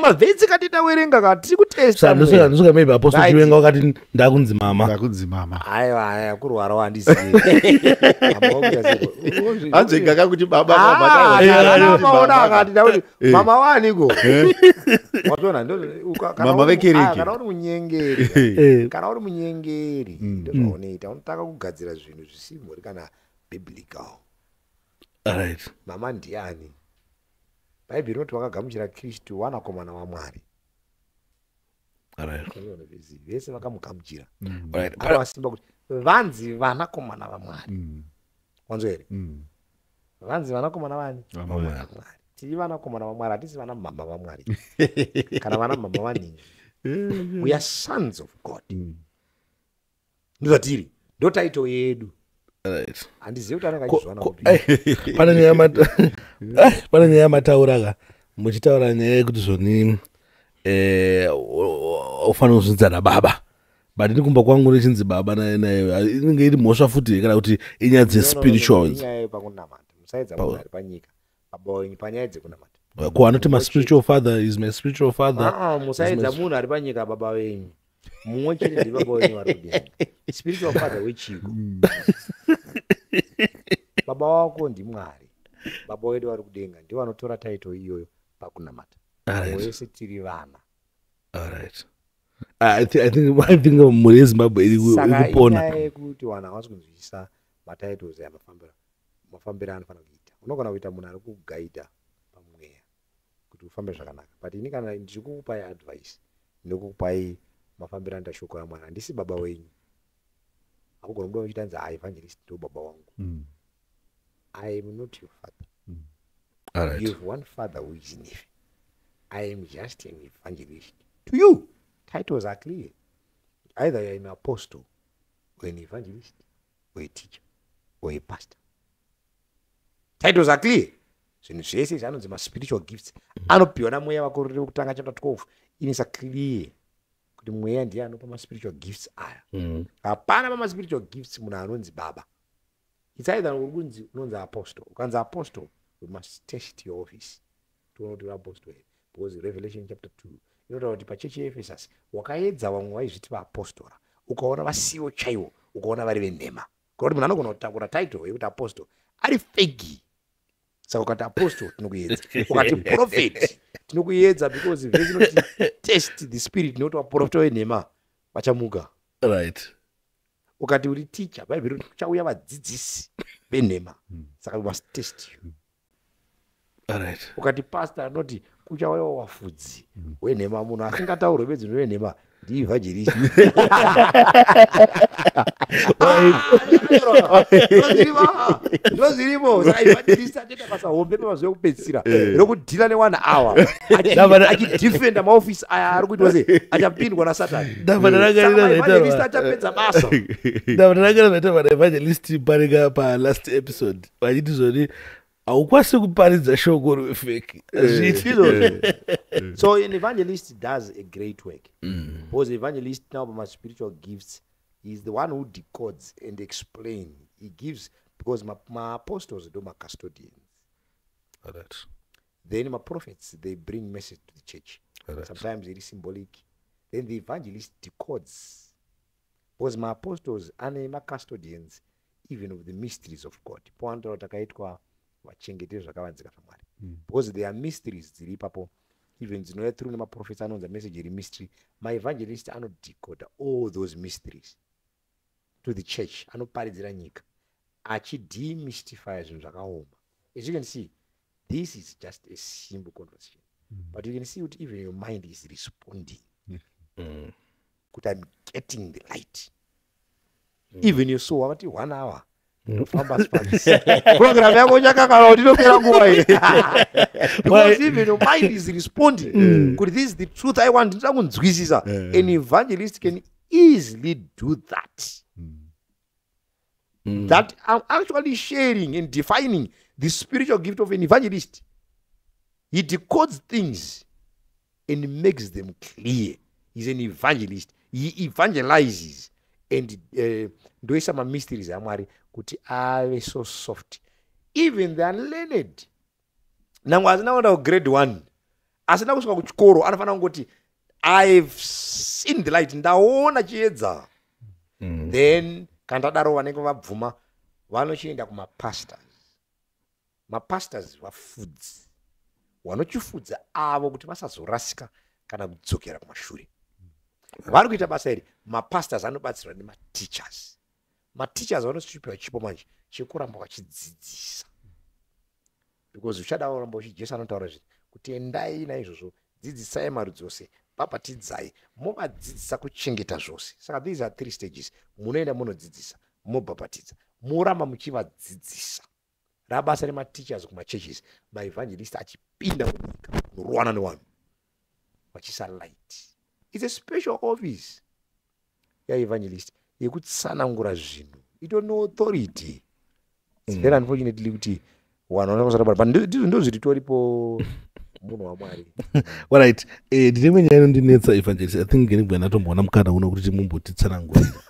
Mavhesi kati tawerenga ka, tiri kutesta. Ndosaka maybe Apostle Right. Chiwenga wakati ndakunzi mama. Ndakunzi mama. Aiwa, aiwa, kurwara handizivi. Anzvenga kakuti baba. Maona akati ndakuti mama waniko, wazviona? Mama vekereke. Kana uri munyengeri, kana uri munyengeri, ndozvaunoita, unotanga kugadzira zvinhu zvisimhori kana biblical. Mama ndiani? Bhaibheri rinoti vakagamuchira Kristu vanakomana vaMwari. Unoona, vese vakamugamuchira akavasimba kuti vanzi vanakomana vaMwari. Wanzwa here? Vanzi vanakomana vani? Vamwari. Vamwari. Tiri vanakomana vaMwari, hatisi vana mama vaMwari kana vana mama vaningi. We are sons of God, ndozvatiri, ndo title yedu. Handizivi kuti anenge achizviwana kupi. Pane nyaya yamataura ka, muchitaura nyaya yekuti zvoni ufanira kuzvinza nababa, but ini kumba kwangu nechinzi baba naye naye, inenge iri mhosva futi kana kuti inyaya dzespiritual? Inyaya yepakunamata. Musaedza munhu ari panyika baba wenyu panyaya dzekunamata. Ko anoti my spiritual father is my spiritual father. Ah, ah, musaedza munhu ari panyika baba venyu. Mumwe chete ndi baba wenyu vari kudenga. Spiritual father wechiko? Baba wako ndiMwari, baba wedu vari kudenga ndivo vanotora title iyoyo pakunamata. Wese tiri vana. Alright. I think mhuri yeZimbabwe iri Saka iri kupona. inyaya yekuti vanhu havasi kunzwisisa matitles aya, mafambiro anofanira kuita. Unogona kuita munhu ari kugaidha pamweya kuti ufambe zvakanaka, but ini kana ndiri kukupai advice nekukupai mafambiro anoita shoko raMwari, handisi baba wenyu. Hakugona kuda uchiita nzi, "Ah, evangelist ndo baba wangu." I am not your father. You have one father who is in heaven. I am just an evangelist to you. Titles are clear: either you are an apostle or an evangelist or a teacher or a pastor. Titles are clear. Zvinhu zvese zvanonzi maspiritual gifts anopiwa naMweya. Vakorinde vekutanga chapter 12 inoisa clear kuti Mweya ndiye anopa maspiritual gifts aya. Hapana pamaspiritual gifts munhu anonzi baba. It's either uri kunzi, unonzi apostle. Ukanzi apostle, we must test your office, tione kuti uri apostle here, because Revelation chapter 2 inotaura kuti pachechi yeEfesus wakaedza vamwe vaizviti vaapostora, ukaona vasivo chaivo, ukaona vari venhema. Kuda kuti munhu anogona kutakura title yekuti apostle ari fake. Saka ukati apostle, tinokuedza. Ukati prophet, tinokuedza, because vhesi inoti, "Test the spirit," nekuti vaprofita venhema vachamuka. Ukati uri teacher, Bhaibheri roti kuchauya vadzidzisi venhema, saka we must test you. Ukati pastor, anoti kuchauyawo vafudzi wenhema. Munhu asingataurwe bedzi nevenhema Ndievangelist. Ndozvirimo. Saka evangelist atoita basa hombe pamazuva ekupedzisira rokudhila ne1 hour achidefenda maofisi aya ari kuitwa sei, achapindwa nasatani. Ndabva Saka maevangelist achapedza basa. Ndabva ndarangarira zvaitaurwa naevangelist parika palast episode, vachiti zvoni haukwanisi kuparidza shoko rwefake, hazviiti. Ndizvozvo. So an evangelist does a great work because evangelist now, pama-spiritual gifts, is the one who decodes and explain. He gives, because maapostles ndo macustodians. Then maprophets, they bring message to the church. Sometimes it is symbolic. Then the evangelist decodes, because maapostles ane macustodians even of the mysteries of God. Poanotaura kuti takaitwa vachengeteri zvakavanzika zvaMwari, because there are mysteries dziri ipapo, even dzinouya through nemaprophets, anonza message iri mystery. Maevangelist anodecoda all those mysteries to the church, anoparidzira nyika achidemystify zvinhu zvakaoma. As you can see, this is just a simple conversation, but you can see kuti even your mind is responding kuti I'm getting the light. Even your soul, wakati one hour ndofamba spansi program yako uchakakala kuti inopera nguva iyi, because even your mind is responding kuti this is the truth I want, ndinoda kunzwisisa. An evangelist can easily do that, that I'm actually sharing and defining the spiritual gift of an evangelist. He decodes things and makes them clear. He's an evangelist. He evangelizes and ndoisa mamysteries aMwari kuti ave so soft. Even the unlearned, nangwe asina kuenda kugrade 1, asina kusvika kuchikoro, anofanira kungoti, "I've seen the light, ndaona chiedza." Then kana tadaro, vanenge vabvuma vanochienda kumapastors. Mapastors vafudzi vanochifudza avo kuti vasazorasika kana kudzokera kumashure. Vari kuita basa iri, mapastors anobatsirwa nemateachers. Mateachers vanosipiwa chipo manje chekuramba vachidzidzisa, because uchada kuramba uchi, Jesu anotaura zvi kuti endai naizvozvo, dzidzisai marudzi ose, bhabhatidzai, movadzidzisa kuchengeta zvose. Saka these are three stages: munoenda munodzidzisa, mobhabhatidza, moramba muchivadzidzisa. Rabasa remateachers kumachurches, maevangelist achipinda munyika munoruwana nevanhu vachisa light. It's a special office yaevangelist yekutsanangura zvinhu, itori authority. It's very unfortunately kuti vanhu vanokusara, but ndizvo ndozviritoripo, munhu waMwari. Alright, ndine imwe nyaya inondinetsa, evangelist. I think ngenigwa ndatomboona mukana uno kuti mumbotitsanangurira.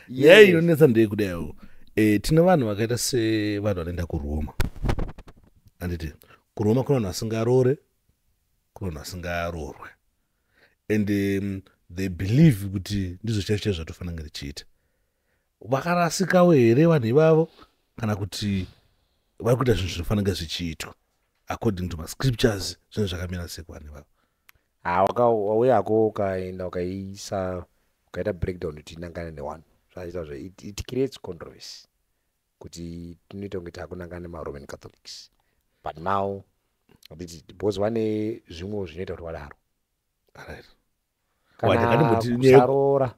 Nyaya inonetsa ndeyekudaio. Tine vanhu vakaita sevanhu vanoenda kuRoma, handiti? KuRoma kune vanhu vasingarore, kune vanhu vasingarorwe, and they believe kuti ndizvo chaizvo chaizvo zvatofanira kunge tichiita. Vakarasikawo here vanhu ivavo, kana kuti vari kuita zvinhu zvinofanira kunge zvichiitwa according to mascriptures? Zvinhu zvakamira sei kuvanhu ivavo? Ha, wauyako ukaenda ukaisa, ukaita breakdown kuti inangane newanhu, zvaita zvo it creates controversy kuti tinoita kunge takunangana nemaRoman Catholics. But now handiti, because vane zvimwewo zvinoita kuti vadaro. Wati, Kana kusaroora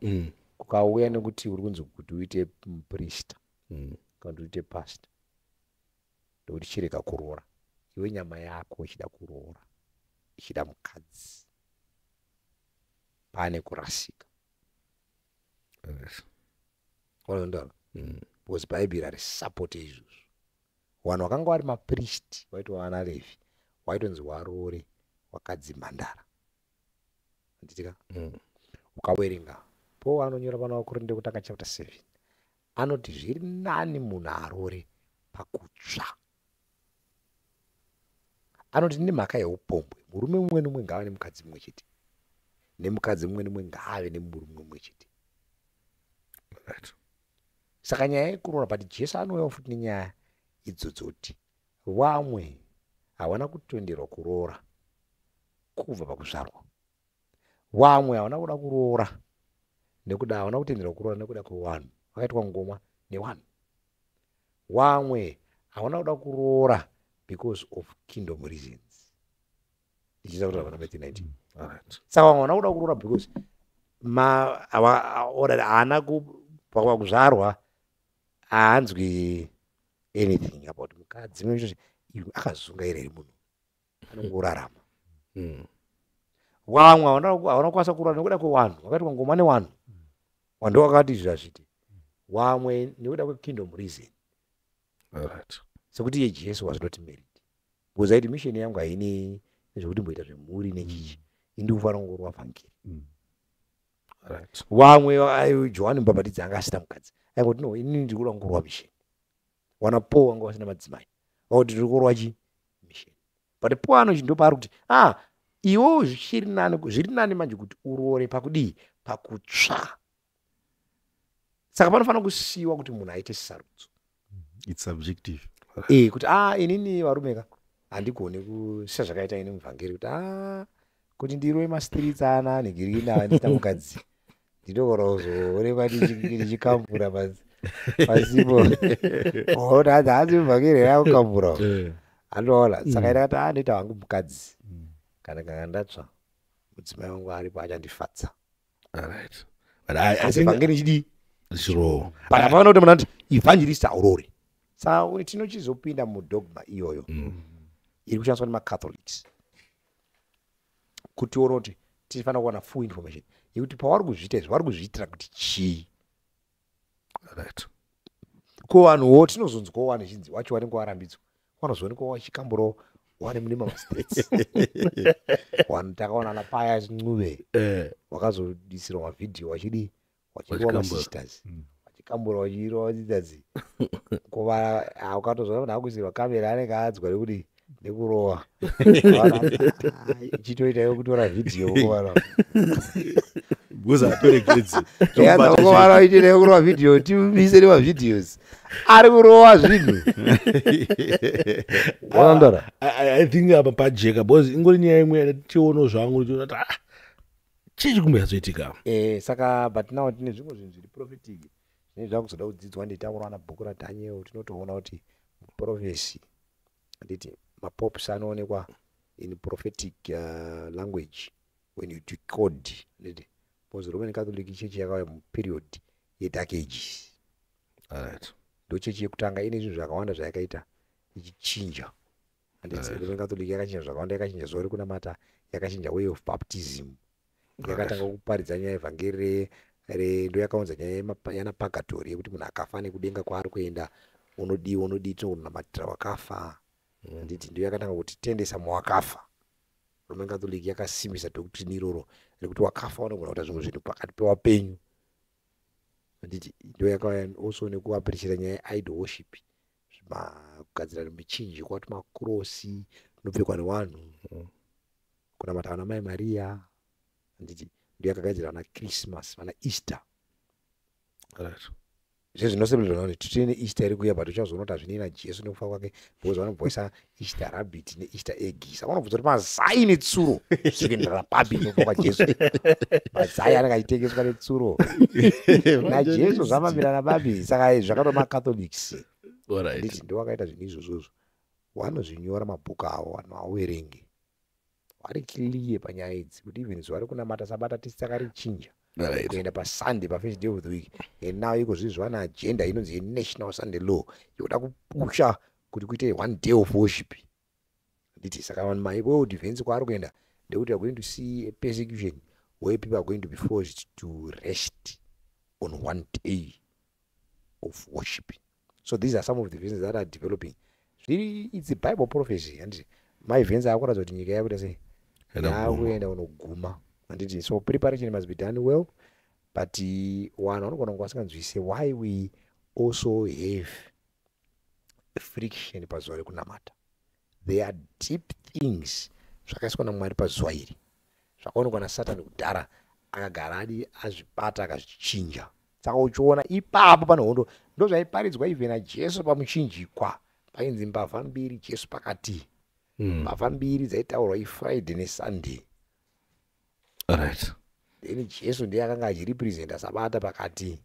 kukauya nekuti uri kunzi kuti uite muprista kana kuti uite pastor, ndokuti chirega kuroora. Iwe nyama yako ichida kuroora, ichida mukadzi, pane kurasika. Wanondaro, because Bhaibheri harisapote izvozvo. Vanhu vakanga vari mapristi vaitwa vana Levhi, waitonzi warore wakadzi mhandara, handitika? Ukawerenga Paul anonyora pana Vakorinde kutanga chapter 7, anoti zviri nani munhu arore pakutsva. Anoti nemhaka yeupombwe, murume mumwe nomumwe ngaave nemukadzi mumwe chete, nemukadzi mumwe nomumwe ngaave nemurume mumwe chete. Saka nyaya yekuroora, but Jesu anouyawo futi nenyaya idzodzoti vamwe havana kutenderwa kuroora kubva pakuzvarwa, vamwe havana kuda kuroora nekuda havana kutenderwa kuroora nekuda kwevanhu, vakaitwa ngomwa nevanhu, vamwe havana kuda kuroora because of kingdom reasons. Ichiita kuti vana Matthew 19. Alright. Saka vamwe vana kuda kuroora because alright, haana pakuzvarwa haanzwi anything about mukadzi. Iwe akazungaira here munhu anongorarama. Vamwe havana kukwanisa kuroora nekuda kwevanhu vakaitwa ngoma nevanhu vanhu vakati izvi hazviti, vamwe nekuda kwekingdom reason. Alright. Sekuti iye Jesu was not married because aiti mission yangu haine nezvekuti mboita zvemhuri nechichi, indi kufanira kungorova vhangeri. Alright. Vamwe Johani Mubhabhatidzi anga asina mukadzi, aingoti, "No, inini ndiri kuda kungorova mission." Wana Paul vanga vasina madzimai, vakuti tiri kurova chi mission. But Paul anochi ndo paari kuti, ah, iwo zvichiri nani, zviri nani manje kuti uroore pakudii, pakutsva. Saka panofanira kusiyiwa kuti munhu aite sarudzo. It's subjective. Kuti, ah, inini varume ka handigoni kusiya zvakaita ini muvhangeri kuti, ah, kuti ndirove mastreets ana nigirina ndisina mukadzi, ndinogona kuzoonekwa ndichikambura pasipo ona hanzi hanzi muvhangeri here akukambura. Andoona saka ndakati, ah, ndoita hangu mukadzi kana ndatsva, mudzimai wangu aripo achandifadza. Alright. But I Asi think vhangeri chidii? Chiro. But hapana kuti munhu anoti evangelist aurori. Saka tinochizopinda mudogma iyoyo iri kushandiswa nemaCatholics kuti ona kuti tifanira kuwana full information yekuti pavari kuzviita izvi vari kuzviitira kuti chii. Ko vanhuwo tinozonzwawo vanhu chinzi wacho vanenge varambidzwa, vanozoonekwa vachikamburawo wane mune mamastates. Vanhu takaona ana Pius Ncube vakazodisirwa mavhidhiyo vachidii, vachirova Vachikambura. masisters, vachikambura, vachirova sisters. Kuva ukatozoona munhu akuisirwa kamera anenge adzwa nekuti nekurova chitoita kutora vhidhiyo kuvanhu. Because hatoregedzi. Vana ichitoita kurova vhidhiyo, timise nemavhidhios ari kurova zvinhu wanandora. I think apa pajeka because ingori nyaya imwe tichionawo zvangu ndichiona kuti, ah, chii chikumbonyatsoitika? Saka but now tine zvimwe zvinhu zviri prophetic zvinenge zvakuzoda kudzidzwa. Nditaura na bhuku raDaniel, tinotoona kuti prophecy, handiti mapops anoonekwa in prophetic language when you decode, handiti? Because Roman Catholic Church yakauya muperiod yeDark Ages. Ndo chechi yekutanga ine zvinhu zvakawanda zvayakaita ichichinja, handiti? Roman Catholic yakachinja zvakawanda, yakachinja zuva rekunamata, yakachinja way of baptism, yakatanga kuparidza nyaya yevhangeri ndo yakaunza nyaya yana purgatory, yekuti munhu akafa nekudenga kwaari kuenda unodiwa, unodii, tinokunamatira wakafa, handiti? Ndo yakatanga kutitendesa muwakafa. Roman Catholic yakasimbisa doctrine iroro rekuti wakafa vanogona kuita zvimwe zvinhu pakati pewapenyu, handiti? Ndo yakauya also nekuappreciata nyaya yeidol worship, kugadzira michinjikwa, tumakrosi unopfekwa nevanhu kunamata vana Mai Mariya, handiti? Ndo yakagadzira vana Christmas, vana Easter. Zvezvinosebenzwa kuti tine Easter iri kuuya, but uchazoona kuti hazvinei naJesu nekufa kwake, because vanobvoisa Easter rabbit neEaster egg. Saka vanobvunza kuti mazai netsuro zviri kuenderana papi nekufa kwaJesu? Mazai anenge achitengeswa netsuro naJesu zvamamirana papi? Saka zvakatova maCatholics, handiti? Ndo vakaita zvinhu izvozvozvo, vanozvinyora mabhuku avo, vanhu vaverenge vari clear panyaya idzi kuti even zuva rekunamata, sabata, tisi takarichinja kuenda paSunday, pafirst day of the week. And now iko zvizvi vane agenda inonzi yenational Sunday law yokuda kupusha kuti kuite one day of worship, handiti? Saka vanhu maworld events kwaari kuenda ndekuti are going to see a persecution where people are going to be forced to rest on one day of worship. So these are some of the things that are developing zviri, it's a Bible prophecy, handiti? Maevents akuratidza kuti nyika yakuita sei, yakuenda kunoguma, handiti? So preparation must be done well, but vanhu vanogona kunge vasinganzwise why we also have friction pazuva rekunamata. There are deep things zvakaiswa naMwari pazuva iri, zvakaonekwa naSatani kudhara, akagara adi azvibata akazvichinja. Saka uchiona ipapo pane hondo, ndo zvaiparidzwa even naJesu pamuchinjikwa, painzi mbavha mbiri, Jesu pakati. Mbavha mbiri dzaitaurwa iFriday neSunday. Then Jesu ndiye akanga achirepresenta sabata pakati,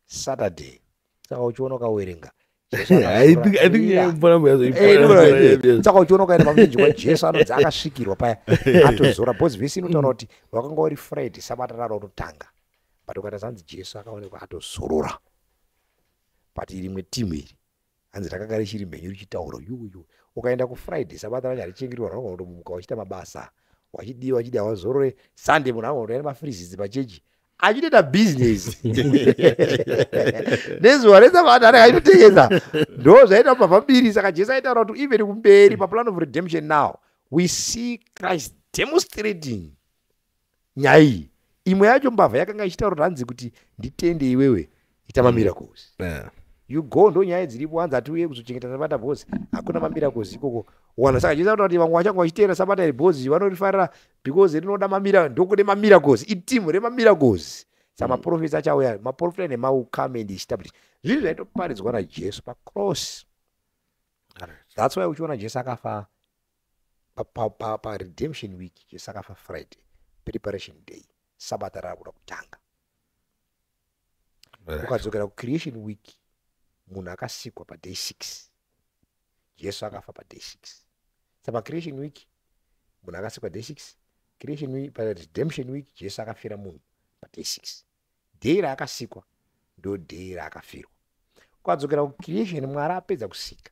Saturday. Saka uchiona ukawerenga Jesu I think I think akazorora. mvura Eh, saka uchiona ukaenda pamuchinjikwa Jesu anonzi akasvikirwa paya, atozora, because vhesi inotaura kuti wakanga uri Friday, sabata raro rotanga, but ukaita sanzi Jesu akaonekwa atozorora. But rimwe timu iri hanzi rakanga richiri mhenyu richitaura yuyu. Ukaenda kuFriday, sabata racho harichengetwa, vanhu vanomuka vachiita mabasa, wachidiwa wachidi hawazorore. Sunday munhu angoenda mafrizisi pachechi achitoita bhizinesi nezuva resabata anenge achitotengesa. Ndo zvaita mbavha mbiri. Saka Jesu aitaura kuti even kumberi paplan of redemption, now we see Christ demonstrating nyaya iyi. Imwe yacho mbavha yakanga ichitaura kuti hanzi kuti nditende iwewe, ita mamiracles. You go, ndo nyaya dziripo, hanzi hatiuye kuzochengeta sabata because hakuna mamiracles ikoko wana. Saka Jesu ataura kuti vamwe vachange vachiteera sabata iri because vanorifarira because rinoda mamira, ndokune mamiracles, itimu remamiracles. Saka maprofits achauya, maprofita nema will come and establish zvinhu zvaitoparidzwa naJesu pacross. That's why uchiona Jesu akafa paredemption week. Jesu akafa Friday, preparation day, sabata raakuda kutanga. Ukadzokera kucreation week, munhu akasikwa paday 6, Jesu akafa paday 6. Saka pacreation week munhu akasikwa day 6, creation week, paredemption week Jesu akafira munhu paday 6. Day raakasikwa ndo day raakafirwa. Ukadzokera kucreation, Mwari apedza kusika,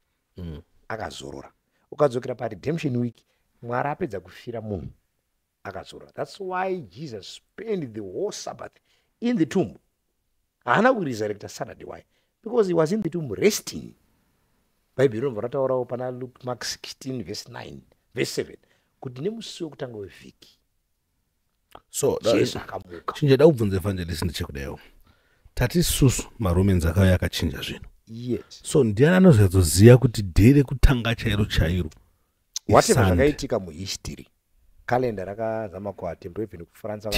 akazorora. Ukadzokera paredemption week, Mwari apedza kufira munhu, akazorora. That's why Jesus spent the whole Sabbath in the tomb. Haana kuresurrecta Saturday. Why? Because he was in the tomb resting. Bhaibheri rinobva rataurawo pana Luke, Mark 16 verse 9, verse 7 kuti nemusi wekutanga wevhiki So Jesu akamuka. Chinjada kubvunza, evangelist, ndechekudaio tati isusu maRomans akauya akachinja zvinhu. So ndiani anozoziva kuti day rekutanga chairo chairo? Whatever. Sunday. Zvakaitika muhistory, kalenda rakazama kuattempt even kuFrance.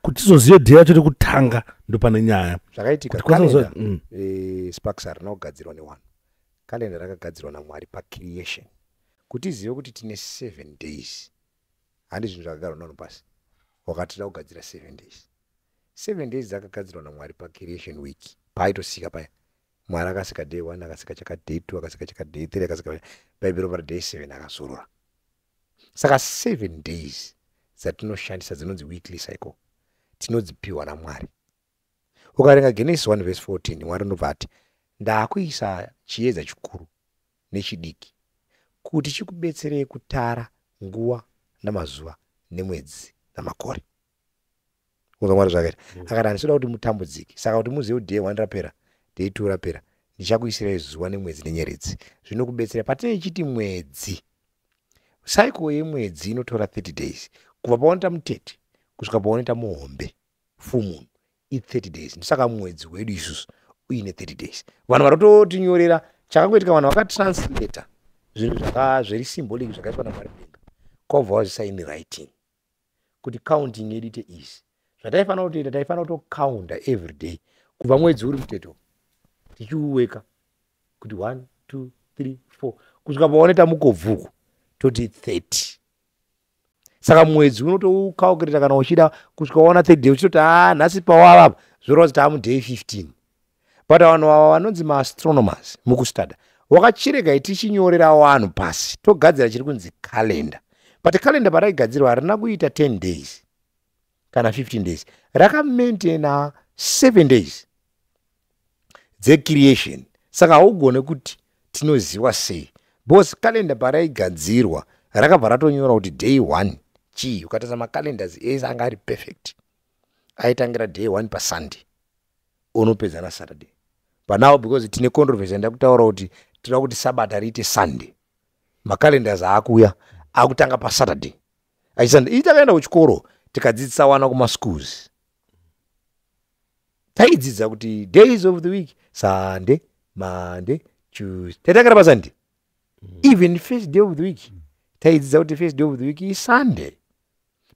Kuti tizozive day racho rekutanga, ndopane nyaya. Zvakaitika, Kuti kwazozo- kalenda, Sparks, harina kugadzirwa newanhu. Kalenda rakagadzirwa naMwari pacreation kuti izive kuti tine 7 days. Handi zvinhu zvakagarwa navanhu pasi, wakatida kugadzira 7 days. 7 days dzakagadzirwa naMwari pacreation week paaitosika paya. Mwari akasika day one, akasika chaka day two, akasika chaka day three, akasika. Bhaibheri para day seven akazorora. Saka 7 days dzatinoshandisa dzinonzi weekly cycle tinodzipiwa naMwari. Ukaverenga Genesis 1 verse 14, Mwari unobva ati, "Ndaakuisa chiedza chikuru nechidiki kuti chikubetserei kutara nguva namazuva nemwedzi namakore." Unzwa Mwari zvakaita? Akati, "Handisida kuti mutambudzike, saka kuti muzive kuti day one rapera, day two rapera, ndichakuisirai zuva nemwedzi nenyeredzi zvinokubetsera." Patinenge chiti mwedzi, cycle yemwedzi inotora 30 days kubva paunoita mutete kusvika paunoita muhombe, full moon i30 days. Ndosaka mwedzi wedu isusu uine 30 days. Vanhu vari kutotinyorera chakangoitika, vanhu vakatranslata zvinhu zviri symbolic zvakaiswa naMwari mudenga, kwabva wazvisa in writing kuti counting yedu ite easy. Zvataifanira kutoita, taifanira kutokaunda every day kubva mwedzi uri muteto, tichiuweka kuti 1 2 3 4 kusvika paunoita mukobvuku, toti 30. Saka mwedzi unotoucalculata kana uchida kusvika waona 30 day, uchitoti, "A, nhasi pawavapa," zvoreva kuti taamuday 15. But vanhu ava vanonzi maastronomers mukustada wakachiregai tichinyorera vanhu pasi, togadzira chiri kunzi calendar. But calendar paraigadzirwa harina kuita 10 days kana 15 days, rakamaintaina 7 days dzecreation. Saka haugone kuti tinoziva sei, because calendar paraigadzirwa rakabva ratonyora kuti day one chii. Ukatarisa macalendars ese anga ari perfect, aitangira day one paSunday, unopedza naSaturday. But now, because tine controversy yanda kutaura kuti tinoda kuti sabata riite Sunday, macalendars aakuuya akutanga paSaturday achiSunday. Ii, takaenda kuchikoro tikadzidzisa vana kumaschools, taidzidza kuti days of the week, Sunday, Monday, Tuesday, taitangira paSunday. Even first day of the week, taidzidza kuti first day of the week iSunday.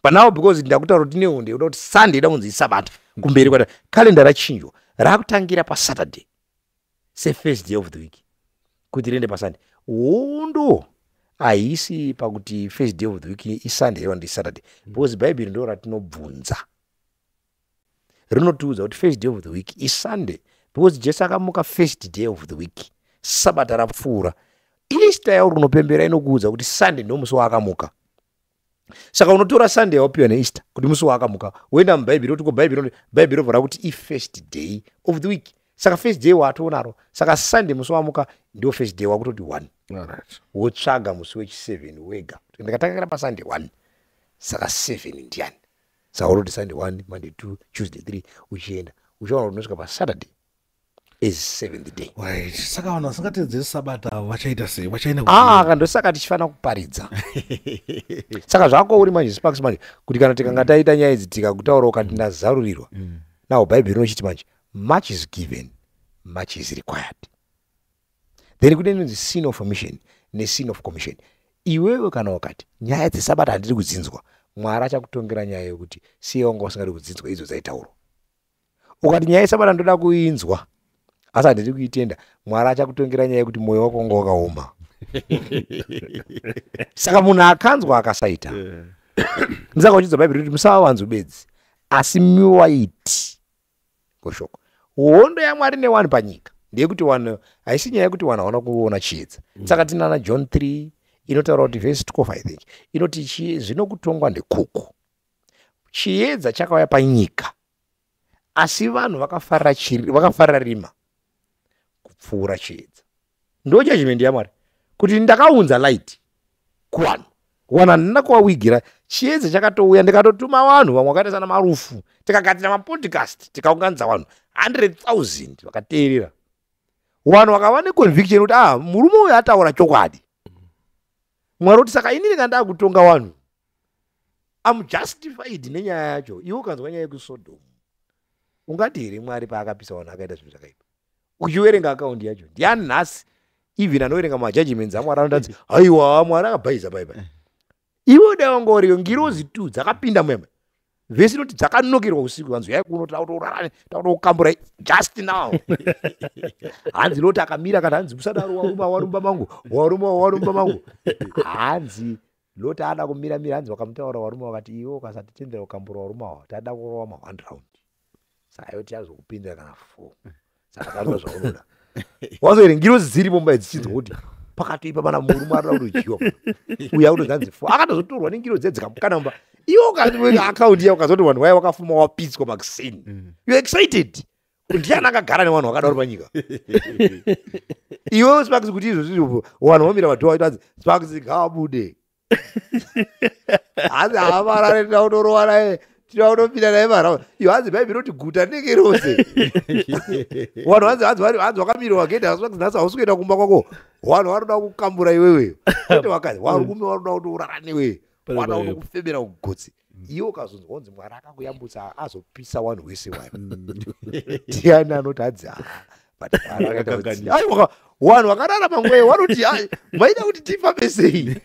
But now, because ndakutaura kuti nehonde yoda kuti Sunday ida kunzi isabata kumberi kwata, kalenda rachinjwa, rakutangira paSaturday sefirst day of the week kuti riende paSunday. Hondo haisi pakuti first day of the week iSunday iwa ndiSaturday, because Bhaibheri ndo ratinobvunza, rinotiudza kuti first day of the week iSunday, because Jesu akamuka first day of the week. Sabata rapfuura. Easter yauri unopembera inokuudza kuti Sunday ndomusi waakamuka. Saka unotora Sunday yawapiwa neEaster kuti musi waakamuka, woenda mubhaibheri woti ko bhaibheri robva rakuti ifirst day of the week. Saka first day watoonaro, saka Sunday musi wamuka ndio first day, wakutoti 1. Wotsvaga musi wechi7 wega. Ndikatangira paSunday 1, saka 7 ndiani? Saka uroti Sunday 1, Monday 2, Tuesday 3, uchienda uchiona kuti unosvika paSaturday is seventh day. Right. Saka vanhu vasingatedzeri sabata vachaita sei? Vachaenda Ah, ndosaka tichifanira kuparidza. Saka zvako uri manje, Sparks, manje kuti kana tikanga taita nyaya idzi, tikakutaura ukati ndazarurirwa. Now Bhaibheri rinochiti manje, much is given, much is required. Then kune inonzi sin of omission nesin of commission. Iwewe kana ukati nyaya dzesabata handiri kudzinzwa, Mwari achakutongera nyaya yekuti siye wanga usingadi kudzinzwa idzo dzaitaurwa. Ukati nyaya yesabata ndoda kuinzwa asi handidi kuitenda, Mwari achakutongera nyaya yekuti mwoyo wako wanga wakaoma. Saka munhu akanzwa akasaita, ndisaka uchidza Bhaibheri kuti musava vanzwi bedzi asi muwaiti koshoko. Hondo yaMwari newanhu panyika ndeyekuti wanhu, haisi nyaya yekuti wanhu hawana kuona chiedza. Saka tinana John 3 inotaura kuti, vhesi 12 I think, inoti zvinokutongwa ndekuku chiedza chakauya panyika, asi vanhu vakafarira rima kupfuura chiedza. Ndo judgment yaMwari, kuti ndakaunza light kuvanhu, vanhu handina kuvawigira chiedza. Chakatouya, ndikatotuma vanhu vamwe vakaita sana Marufu, tikagadzira mapodcast, tikaunganidza vanhu 100,000 vakateerera. Vanhu vakava neconviction kuti, ah, murume uyu ataura chokwadi. Mwari kuti, saka inini kana ndakutonga vanhu, am justified nenyaya yacho. Iwe ukanzwa nyaya yekuSodom, ungati here Mwari paakapisa vanhu akaita zvinhu zvakaipa? Uchiverenga account yacho, ndiani nhasi even anoverenga majudgments aMwari anotanzi, "Aiwa, Mwari akabhaisa paipa"? Iwe dai wanga uriyo, ngirozi tu dzakapinda muyama, vhesi inoti dzakanokerwa usiku, vanzi uyai kuno, takutourarane, takutokambura just now. Hanzi Loti akamira, kana hanzi, "Musadaro, waruma warumba mangu, waruma warumba mangu." Hanzi Loti haana kumira mira, hanzi vakamutaura varume, vakati, "Iwe ukasatitendera kukambura varume ava, tada kurova ma one round, saka iwe tichazokupindira kana four, saka taura zvaunoda." Wazoere ngirozi dzirimo mumba dzichinzwa kuti pakatoipa pana murume arida kutodyiwa uyu, akutonzi hanzi four, akatozotorwa nengirozi dziya dzikamukana mumba. Iwe ukati account iya, ukazoti vanhu vaya wakafuma wapitswa makuseni, you excited, ndiani akagara nevanhu vakadaro panyika? Iwewe Sparks, kuti izvo zvizvo vanhu vamira madoor, vachitanzi, "Sparks ngaabude." Hanzi haavarare, tinoda kutorova naye, tinoda kutopinda naye mara iyo. Hanzi Bhaibheri roti guta rinenge rose vanhu, hanzi vakamira wagedhi. Sparks, nhasi hausi kuenda kumba kwako, vanhu vanoda kukambura iwewe, kwete vakadzi, varume vanoda kutourara newe, vanoda kutokufemera kugotsi. Iwe ukazonzwa kunzi Mwari akakuyambutsa azopisa vanhu wese wayo, ndiani anoti hanzi, "Ah, but Mwari akaita kuti"? Aiwa, vanhu vakararama nguva vanoti, "Ai, maida kuti tifambe sei?"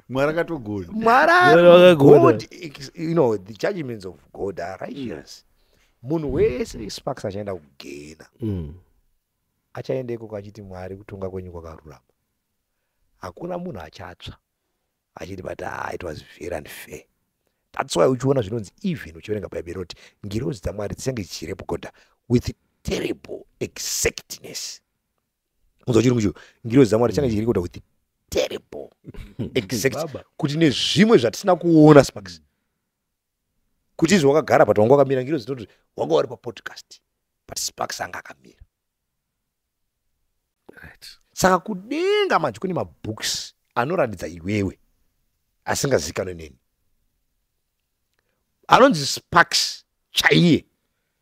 Mwari akatogona. Mwari Mwari vakagona. God, the judgments of God are righteous. Munhu wese, Sparks, achaenda kugena, achaenda ikoko achiti, "Mwari, kutonga kwenyu kwakarurama." Hakuna munhu achatsva achiti, "But ah, it was very unfair." That's why uchiona zvinonzi, even uchiverenga Bhaibheri, rinoti ngirozi dzaMwari dzichange dzichirekodha with terrible exactness. Unzwa chirungu chicho, ngirozi dzaMwari dzichange dzichirekodha with terrible exact Baba. kuti nezvimwe zvatisina kuona, Sparks, kuti izvo wakagara but wanga wakamira, ngirozi dzinoti wanga wari papodcast but Sparks anga akamira. Saka kudenga manje kune mabooks anoratidza iwewe asingazikanwe neni, anonzi Sparks chaiye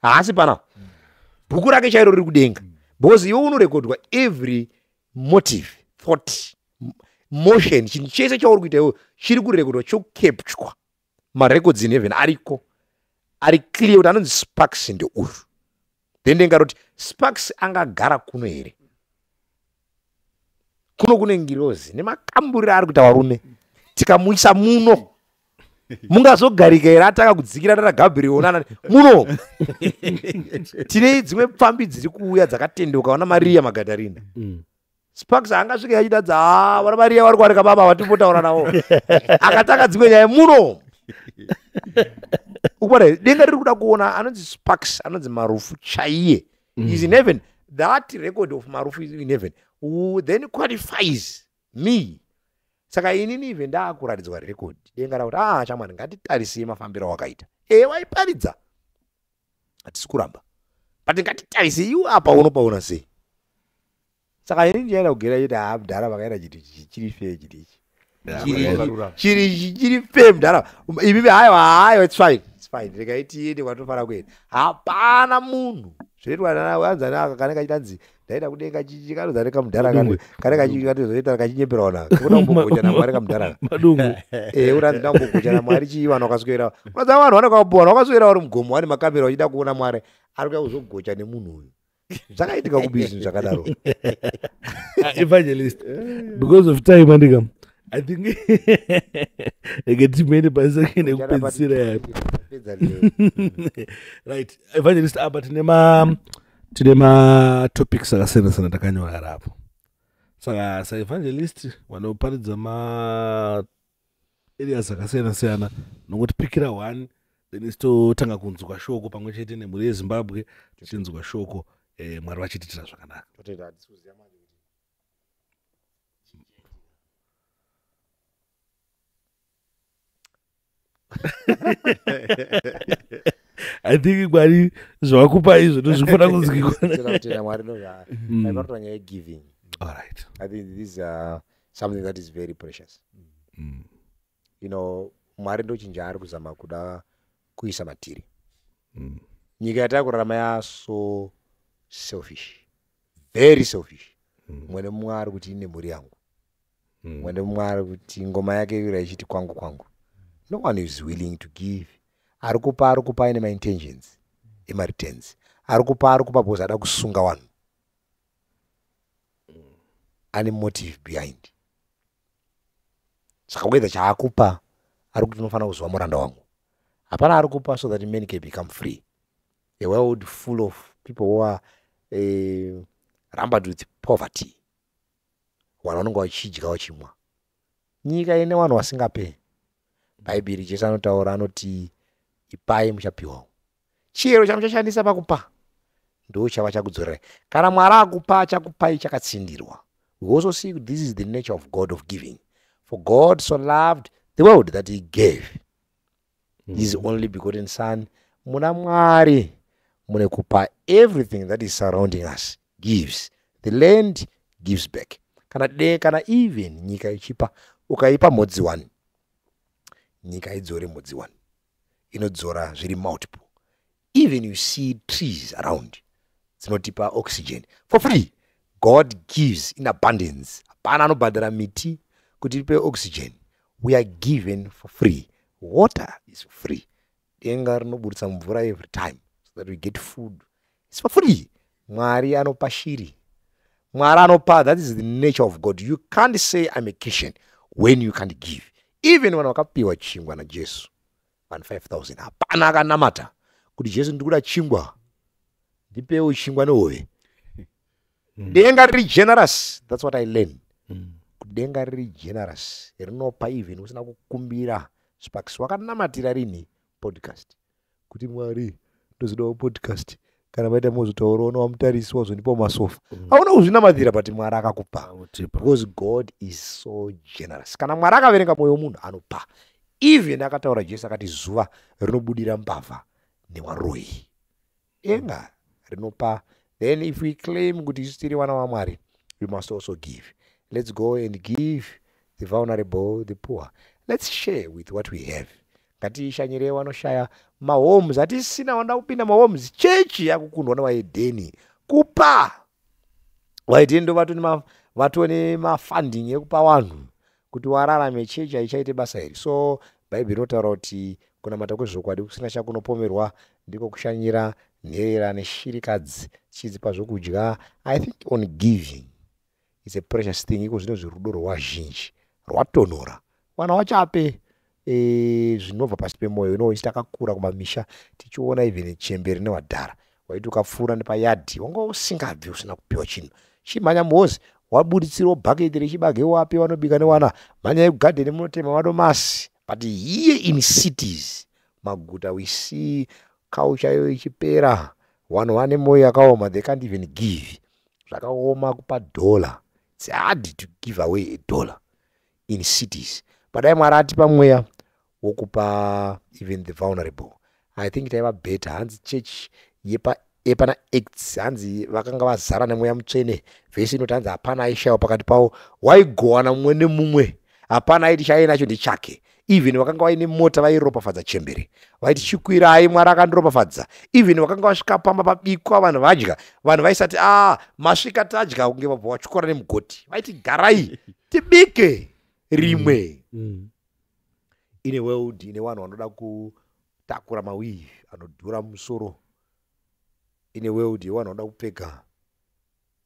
haasi pana bhuku rake chairo riri kudenga, because iwe unorekodwa every motive, thought, motion, chinhu chese chauri kuita iwe chiri kurekodwa, chocapturwa. Marecords in heaven ariko, ari clear kuti anonzi Sparks ndeuyu. Then ndingaroti Sparks angagara kuno here? Kuno kune ngirozi nemakamburiro ari kuita varume, tikamuisa muno mungazogarika here? Ataka kudzikira nana Gabriel nana muno, tine dzimwe pfambi dziri kuuya dzakatendeuka, vana Mariya Magadharina. Sparks angasvike achita dza vana Mariya vari kuwarika baba vatimbotaura navo, akatanga dzimwe nyaya muno. Ukubona denga riri kuda kuona anonzi Sparks, anonzi Marufu chaiye is in heaven. That record of Marufu is in heaven. who then qualifies me. Saka inini ive ndaakuratidzwa record, denga rakuti, ah, shamwari, ngatitarisei mafambiro awakaita. E, waiparidza, hatisi kuramba, but ngatitarisei iwe apa unopaona sei. Saka inini ndichaenda kugera chiti, ha, mudhara, vakaita chinhu ichi chiri fair, chinhu ichi chiri chiri fair, mudhara imimi. Haiwa, haiwa, it's fine, it's fine, regai tiende kwatofanira kuenda. Hapana munhu zvinoitwa anzani kane kachitanzi ndaenda kudenga, chichi kanonzi ane kamudhara kane katozoita kachinyeperaona kuda kumbogocha namwari kamudhara. Madungu. Eh, uranzi ndambogocha namwari chii? Vanhu vakaswera, unoziva vanhu vanenge vanhu vakaswera vari mugomo, vane makamera, vachida kuona Mwari ari kuya kuzogocha nemunhu uyu. Zvakaitika kubi zvinhu zvakadaro? Evangelist, because of time, andika, I think rege timene pasecond yekupedzisira yapo. Pedza leo. Right, evangelist, apa tine ma topics akasiyana siyana takanyora rapo. Saka saevangelist vanoparidza ma areas akasiyana siyana, nongotipikira one, then isi totanga kunzwa shoko pamwe chete nemhuri yeZimbabwe, tichinzwa shoko, Mwari vachitiitira zvakanaka. Totenda, hatisi kuziva manje kuti I think Mwari zvavakupa izvo ndozvinofanira kunzwikwa. Totenda, kutenda Mwari ndozva aiparota nyaya yegiving. All right. I think this is something that is very precious. Mwari ndochinja ari kuzama kuda kuisa matiri. Nyika yatakurarama yaso selfish, very selfish. Mumwe nemumwe ari kuti ine mhuri yangu, mumwe nemumwe ari kuti ngoma yake ira ichiti kwangu kwangu. No one is willing to give. Ari kupa, ari kupa aine maintentions emareturns. Ari kupa, ari kupa because ada kusunga vanhu, ane motive behind. Saka whether chaakupa ari kuti unofanira kuzova muranda wangu, hapana ari kupa so that men can become free. A world full of people who are rambered with poverty, vanhu vanonge vachidya vachimwa. Nyika ine vanhu vasingape. Bhaibheri, Jesu anotaura, anoti, "Ipai, muchapiwawo. Chiyero chamuchashandisa pakupa ndo chava chakudzorerai." Kana Mwari akupa, achakupai chakatsindirwa. We also see this is the nature of God of giving. For God so loved the world that he gave his only begotten son. Muna Mwari mune kupa. Everything that is surrounding us gives. The land gives back. Kana de kana even nyika ichipa, ukaipa mhodzi 1, nyika idzore mhodzi 1, inodzora zviri multiple. Even you see trees around dzinotipa oxygen for free. God gives in abundance. Hapana anobhadhara miti kuti ipe oxygen. We are given for free. Water is free. Denga rinoburitsa mvura every time so that we get food. It's for free. Mwari anopa shiri, Mwari anopa. That is the nature of God. You can't say, "I'm a Christian," when you can't give. Even vanhu vakapiwa chingwa naJesu, vanhu 5000, hapana akanamata kuti, "Jesu, ndikuda chingwa, ndipewo chingwa nehove." Denga riri generous. That's what I learn, kuti denga riri generous, rinopa even usina kukumbira. Sparks, wakanamatira rini podcast kuti, "Mwari, ndozodawo podcast, kana maita mozotaurawo newamutarisi, wazondipawo masofa"? Hauna kuzvinamatira, but Mwari akakupa Autipa. because God is so generous. Kana Mwari akaverenga mwoyo womunhu, anopa. Even akataura Jesu akati zuva rinobudira mbavha newaroyi. Denga rinopa. Then if we claim kuti isu tiri vana vaMwari, we must also give. Let's go and give the vulnerable, the poor. Let's share with what we have. Ngatishanyirei vanoshaya, mahomes hatisina, vanoda kupinda mahomes. Chechi yakukundwa nevaedheni kupa. Vaedheni ndo vatone mafunding ekupa vanhu kuti wararame. Chechi haichaite basa iri. So Bhaibheri rinotaura kuti kunamata kwezvokwadi kusina chakunopomerwa ndiko kushanyira nherera neshirikadzi, chidzipa zvokudya. I think on giving is a precious thing. Iko zvino zvirudo rwazhinji rwatonhora, vana vachape zvinobva pasi pemwoyo. Ino isi takakura kumamisha tichiona even chemberi nevadhara, waiti ukapfuura nepayadhi wanga usingabvi usina kupiwa chinhu. Chimhanya muhozi, wabuditsirawo bhaketi rechibage, wape vanobika newana. Mhanyai kugadheni munotema madomasi. But here in cities, maguta, we see culture iyo ichipera. Vanhu vane mwoyo yakaoma, they can't even give. Zvakaoma kupa dhola. It's hard to give away a dollar in cities, but dai Mwari atipa mweya wokupa even the vulnerable, I think taiva better. Hanzi church yepana Acts, hanzi vakanga vazara nemweya mutsvene. Vhesi inoti hanzi hapana aishayiwa pakati pavo, waigowana mumwe nemumwe, hapana aiti chaainacho ndechake. Even vakanga vaine mota vairopafadza chembere, vaiti chikwirai, Mwari akandiropafadza. Even vakanga vasvika pamba pabikwa, vanhu vadya, vanhu vaisati, "A, masvika, tadya," kunge vabva vatyora nemugoti. Vaiti, "Garai tibike rimwe." Ine world ine vanhu vanoda kutakura maweave anodhura musoro, ine world yevanhu vanoda kupfeka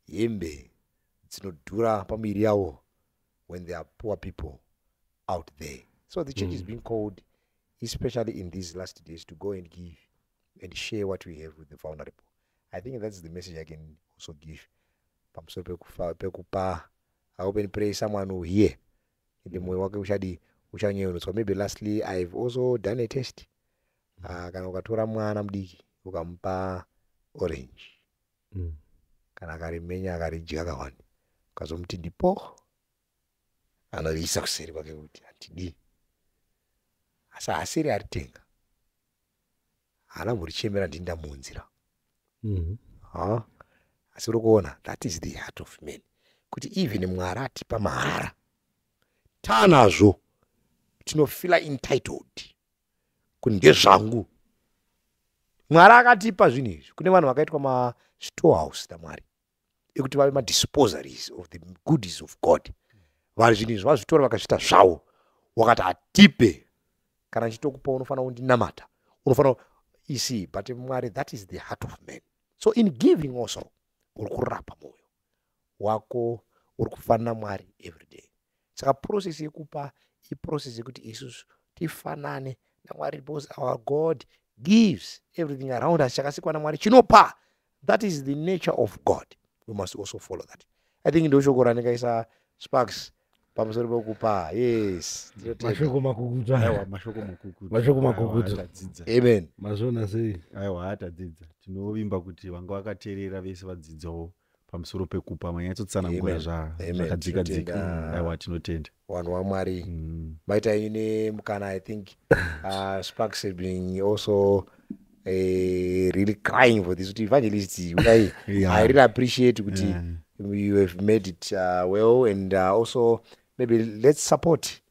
hembe dzinodhura pamiviri yavo, when there are poor people out there. So the church is being called, especially in these last days, to go and give and share what we have with the vulnerable. I think that's the message I can also give pamusoro pekupa. I hope and pray someone will hear, ende mwoyo wake uchadi uchanyevenutswa. Maybe lastly, I've also done a test. Kana ukatora mwana mudiki ukamupa orange, kana akarimenya akaridya kawani, ukazomuti ndipo, anoriisa kuseri kwake kuti handidi, asi haasiri aritenga, haana mborichemera ndini ndamuunzira. Ha, asi uri kuona, that is the heart of man, kuti even Mwari atipa mahara, taanazvo tinofeela entitled kuti ndezvangu. Mwari akatipa zvinhu izvi. Kune vanhu vakaitwa mastorehouse naMwari ekuti vave madisposaries of the goodies of God. Vanhu zvinhu izvi vazvitora vakazviita zvavo. Wakati atipe, kana nchitokupa unofanira kundinamata, unofanira isi. But Mwari, that is the heart of man. So in giving also uri kurapa mwoyo wako, uri kufanana Mwari every day. Saka process yekupa iprocess yekuti isusu tifanane naMwari, because our God gives everything around us. Chakasikwa naMwari chinopa. That is the nature of God. We must also follow that. I think ndo shoko randingaisa, Sparks, pamusoro pekupa. Yes, ndinotenda. Mashoko makukutu. Aiwa, mashoko makukutu. Mashoko makukutu. Aiwa, tadzidza. Amen. Mazviona sei? Aiwa, tadzidza. Tinovimba kuti vanga vakateerera vese vadzidzawo pamusoro pekupa. Manyatsotsanangura Amen. Amen. zvakadzika dzika. Tinotenda. Aiwa, tinotenda. Vanhu vaMwari, maita ine mukana. I think Sparks has been also really crying for this kuti evangelist uyai. I really appreciate kuti you have made it well, and also maybe let's support,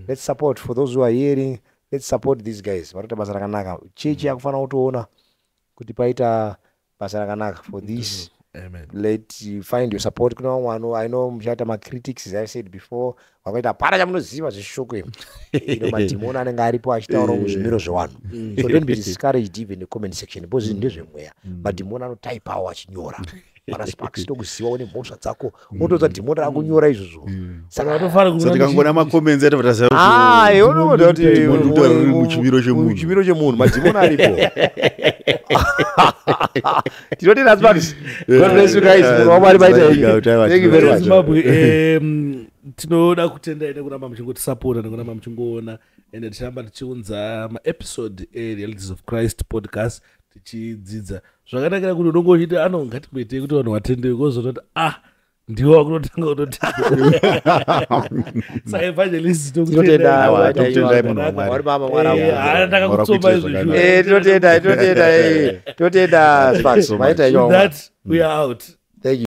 let's support, for those who are hearing, let's support these guys varikuita basa rakanaka. Chechi yakufanira kutoona kuti paita basa rakanaka for this. Amen. Let you find your support. Kuna vamwe vanhu, I know muchaita macritics, as I said before, vakaita hapana chamunoziva zveshoko imi. Ino madhimoni anenge aripo achitaurawo muzvimiro zvevanhu, so don't be discouraged even in the comment section, because zvinhu ndezvemweya. Madhimoni anotaipawo achinyora pana Sparks, tokuziva une mhosva dzako, unotodza dhimoni rakunyora izvozvo. Saka vatofanira So tikangona macomments atobva taziva kuti Ah, iwe unoona kuti dhimoni riri riri muchimiro chemunhu. Muchimiro chemunhu, madhimoni aripo. Tinotenda, Sparks. God bless you guys. Munhu waMwari, maita henyu. Thank you very much. Zimbabwe, tinoda kutendai nekuramba muchingotisapota, nekuramba muchingoona, ende tichiramba tichiunza maepisode eRealities of Christ podcast, tichidzidza. Zvakanakira kuti unonge uchiti ano ngatimboitei kuti vanhu vatendewe, kozototi ah, ndiwo wakunotanga kutotenda. Saka evangelist, Tinotenda. Aiwa, tokutendai munhu waMwari. Mwari baba, Mwari Eh, ndakakutsoma Mwari izvo. akuitire Shuwa. Tinotenda, tinotenda, tinotenda, Sparks. So much. Maita henyu. With that, we are out. Thank you.